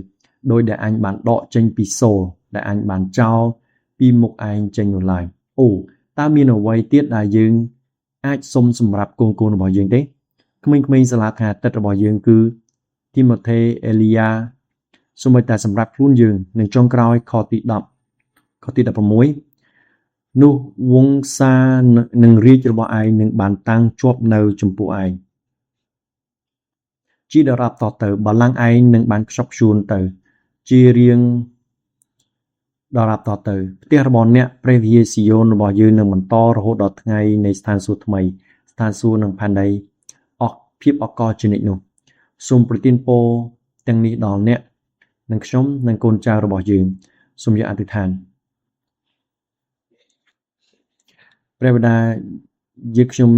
ដោយដែលអញបានដកចេញពីសូលដែលអញបានចោលពីមុខឯងចេញនោះឡើយអូតើមានអ្វីទៀតដែលយើងអាចសុំសម្រាប់កូនៗរបស់យើងទេក្មេងៗសាលាថ្ងៃអាទិត្យរបស់យើងគឺទីម៉ូថេអេលីយ៉ាសូម្បីតែសម្រាប់ខ្លួនយើងនិងចុងក្រោយខទី10ខទី16នោះវង្សានិងរាជរបស់ឯងនឹងបានតាំងជាប់នៅចំពោះឯងជាដរាបតទៅបល្ល័ង្កឯងនឹងបានខ្ជាប់ខ្ជួនទៅជារៀងដរាបតទៅផ្ទះរបស់អ្នកព្រះវិហារស៊ីយ៉ូនរបស់យើងនឹងបន្តរហូតដល់ថ្ងៃនៃស្ថានសួគ៌ថ្មីស្ថានសួគ៌និងផែនដីអស់ភាពអកលជានិច្ចនោះសូមប្រទានពរទាំងនេះដល់អ្នកនិងខ្ញុំនិងកូនចៅរបស់យើងសូមយកអធិដ្ឋានព្រះបិតាយើងខ្ញុំ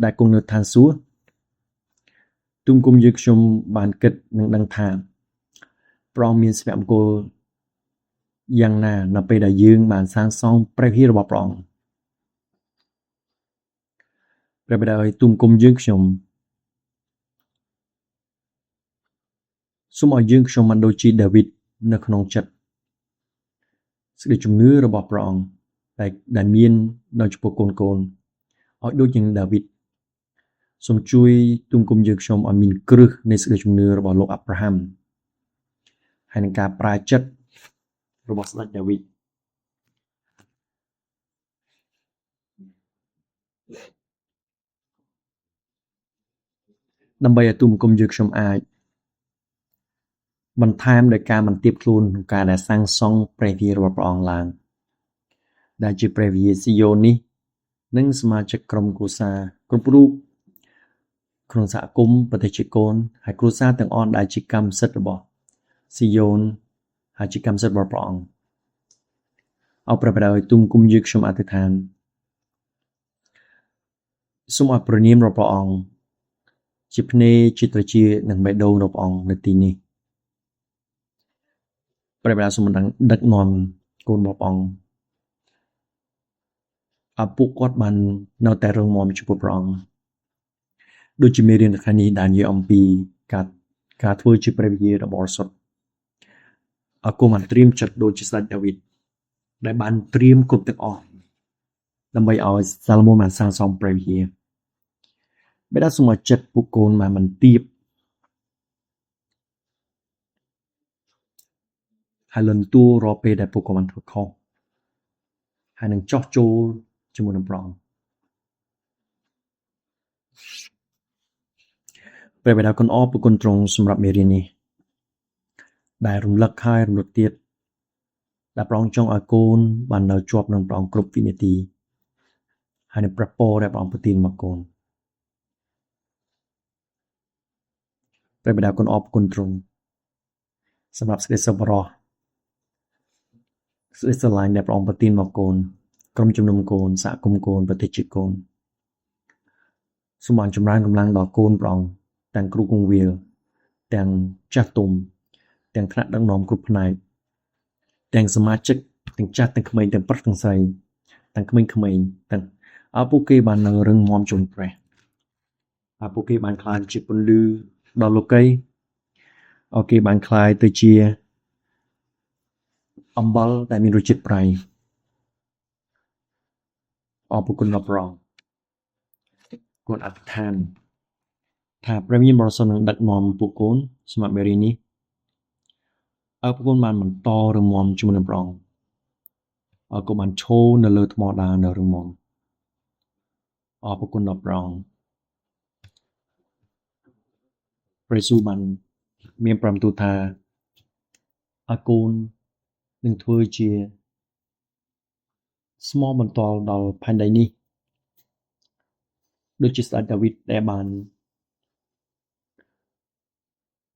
ដែលគង់នៅឋានសួគ៌ទូមគុំយើងខ្ញុំបានគិតនិងដឹងថាព្រះអង្គមានសុភមង្គលយ៉ាងណានៅពេលដែលយើងបានសាងសង់ព្រះវិហាររបស់ព្រះអង្គព្រះបិតាអើយទូមគុំយើងខ្ញុំសូមឲ្យយើងខ្ញុំមិនដូចជាដាវីតនៅក្នុងចិត្តសេចក្តីជំនឿរបស់ព្រះអង្គដែលមាននៅចំពោះកូនៗឲ្យដូចជាដាវីតសូមជួយទូមគុំយើងខ្ញុំឲ្យមានគ្រឹះនៃសេចក្តីជំនឿរបស់លោកអាប់រ៉ាហាំហើយនឹងការប្រែចិត្តរបស់ស្ដេចដាវីតដើម្បីឲ្យទូមគុំយើងខ្ញុំអាចបន្ថែមដោយការបន្ទាបខ្លួនក្នុងការដែលសាងសង់ព្រះវិហាររបស់ព្រះអង្គឡើងដែលជាព្រះវិហារស៊ីយ៉ូននេះនិងសមាជិកក្រុមគ្រួសារគ្រប់រូបក្នុងសហគមន៍ប្រទេសជាកូនហើយគ្រួសារទាំងអស់ដែលជាកម្មសិទ្ធិរបស់ស៊ីយ៉ូនហើយជាកម្មសិទ្ធិរបស់ព្រះអង្គអរព្រះបិតាឲ្យទូមគុំយើងខ្ញុំអធិដ្ឋានសូមឲ្យព្រះនាមរបស់ព្រះអង្គជាភ្នែកជាត្រចៀកនិងបេះដូងរបស់ព្រះអង្គនៅទីនេះព្រះបិតាសូមដឹកនាំកូនរបស់ព្រះអង្គឲ្យពួកគាត់បាននៅតែរឹងមាំចំពោះព្រះអង្គដូចជាមេរៀនថ្ងៃនេះដែលនិយាយអំពីការធ្វើជាព្រះវិហារដ៏បរិសុទ្ធឲ្យកូនបានត្រៀមចិត្តដូចជាស្ដេចដាវីតដែលបានត្រៀមគ្រប់ទាំងអស់ដើម្បីឲ្យសាឡូមោនបានសាងសង់ព្រះវិហារបិតាសូមឲ្យចិត្តពួកកូនបានបន្ទាបហើយលន់តួរាល់ពេលដែលពួកកូនបានធ្វើខុសហើយនឹងចោះចូលជាមួយនឹងព្រះអង្គព្រះបិតាគុណអរព្រគុណទ្រង់សម្រាប់មេរៀននេះដែលរំលឹកហើយរំលឹកទៀតដែលព្រះអង្គចង់ឲ្យកូនបាននៅជាប់នឹងព្រះអង្គគ្រប់វិនាទីហើយនឹងព្រះពរដែលព្រះអង្គប្រទានមកកូនព្រះបិតាគុណអរព្រគុណទ្រង់សម្រាប់សេចក្តីសប្បុរសសេចក្តីស្រឡាញ់ដែលព្រះអង្គប្រទានមកកូនក្រុមជំនុំកូនសហគមន៍កូនប្រទេសជាតិកូនសូមបានចម្រើនកម្លាំងដល់កូនព្រះអង្គទាំងគ្រូគង្វាលទាំងចាស់ទុំទាំងថ្នាក់ដឹកនាំគ្រប់ផ្នែកទាំងសមាជិកទាំងចាស់ទាំងក្មេងទាំងប្រុសទាំងស្រីទាំងក្មេងៗទាំងឲ្យពួកគេបាននៅរឹងមាំជុំព្រះឲ្យពួកគេបានក្លាយជាពន្លឺដល់លោកីឲ្យគេបានក្លាយទៅជាអំបិលដែលមានរសជាតិប្រៃអរព្រគុណដល់ព្រះអង្គកូនអធិដ្ឋានថាព្រះវិញ្ញាណបរិសុទ្ធនឹងដឹកនាំពួកកូនសម្រាប់មេរៀននេះឲ្យពួកកូនបានបន្តរឹងមាំជាមួយនឹងព្រះអង្គឲ្យកូនបានឈរនៅលើថ្មដានៅរឹងមាំអរព្រគុណដល់ព្រះអង្គព្រះយេស៊ូវបានមានប្រំទូលថាឲ្យកូននឹងធ្វើជាស្មោបន្តដល់ផែនដីនេះដូចជាស្ដេចដាវីតដែលបាន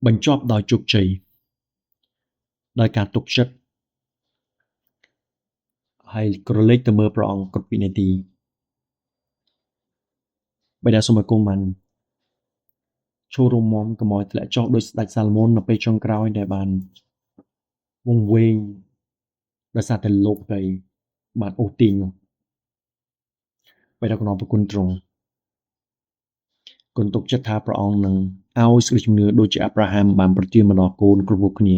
បញ្ចប់ដោយជោគជ័យដោយការទុកចិត្តហើយក្រឡេកទៅមើលព្រះអង្គគ្រប់វិនាទីបិតាសូមឲ្យកូនបានឈររំមកុំឲ្យធ្លាក់ចុះដោយស្ដេចសាឡូមោននៅពេលចុងក្រោយដែលបានវង្វេងដោយសារតែលោកីបានអូសទាញនោះបិតាគុណអរព្រគុណទ្រង់ កូនទុកចិត្តថាព្រះអង្គនឹងឲ្យសេចក្តីជំនឿដូចជាអាប់រ៉ាហាំបានប្រទានមកដល់កូនគ្រប់គ្នា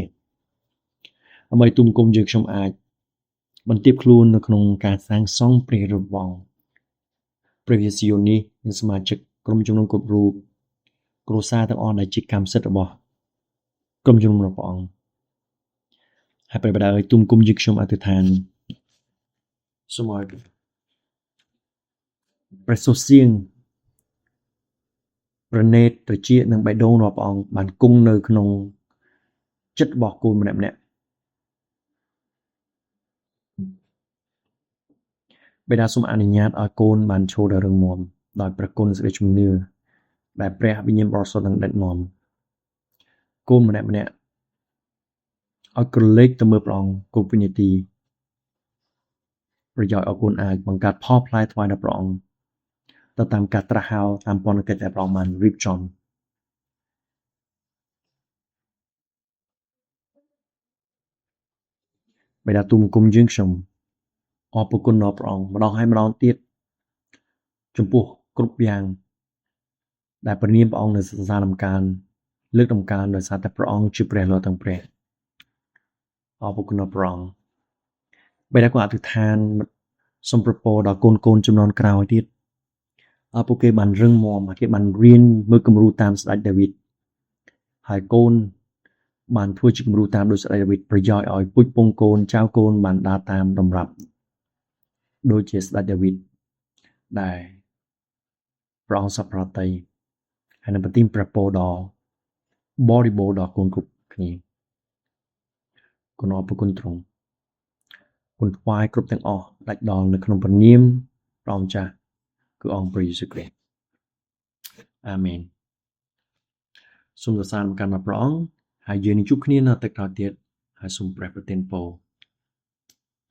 ដើម្បីទូលបង្គំយើងខ្ញុំអាចបន្ទាបខ្លួននៅក្នុងការសាងសង់ព្រះរបងព្រះវិហារស៊ីយ៉ូននេះនិងសមាជិកក្រុមជំនុំគ្រប់រូបគ្រួសារទាំងអស់ដែលជាកម្មសិទ្ធិរបស់ក្រុមជំនុំរបស់ព្រះអង្គហើយព្រះបិតាអើយទូលបង្គំយើងខ្ញុំអធិដ្ឋានសូមឲ្យព្រះសូរសៀងព្រះនេត្រត្រចៀកនិងបេះដូងរបស់ព្រះអង្គបានគង់នៅក្នុងចិត្តរបស់កូនម្នាក់ៗបិតាសូមអនុញ្ញាតឲ្យកូនបានឈរដោយរឹងមាំដោយព្រះគុណសេចក្តីជំនឿដែលព្រះវិញ្ញាណបរិសុទ្ធនឹងដឹកនាំកូនម្នាក់ៗឲ្យក្រឡេកទៅមើលព្រះអង្គគ្រប់វិនាទីប្រយោជន៍ឲ្យកូនអាចបង្កើតផលផ្លែថ្វាយដល់ព្រះអង្គទៅតាមការត្រាស់ហៅតាមពន្ធកិច្ចដែលព្រះអង្គបានរៀបចំបិតាទូលបង្គំយើងខ្ញុំអរគុណដល់ព្រះអង្គម្ដងហើយម្ដងទៀតចំពោះគ្រប់យ៉ាងដែលព្រះនាមព្រះអង្គនៅសរសើរដំកើងលើកដំកើងដោយសារតែព្រះអង្គជាព្រះលោទាំងព្រះអរគុណដល់ព្រះអង្គបិតាក៏អធិដ្ឋានសូមប្រពោដល់កូនៗជំនាន់ក្រោយទៀតឲ្យពួកគេបានរឹងមាំគេបានរៀនមើលគំរូតាមស្ដេចដាវីតហើយកូនបានធ្វើជាគំរូតាមដោយស្ដេចដាវីតប្រយោជន៍ឲ្យពូជពងកូនចៅកូនបានដើរតាមតម្រាប់ដូចជាស្ដេចដាវីតដែលព្រះអង្គសព្វព្រះទ័យហើយនឹងប្រទានព្រះពរដល់បរិបូរណ៍ដល់កូនគ្រប់គ្នាគុណអរគុណទ្រង់គុណថ្វាយគ្រប់ទាំងអស់ដាច់ដល់នៅក្នុងព្រះនាមព្រះអង្គចាស់គឺអង្គព្រះយេស៊ូវគ្រីស្ទអាមែនសូមសរសើរមកកាន់ព្រះអង្គហើយយើងនឹងជួបគ្នានៅទឹកក្រោយទៀតហើយសូមព្រះប្រទានពរ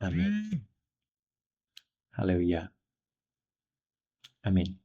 អាមែនហាឡេលូយ៉ាអាមែន។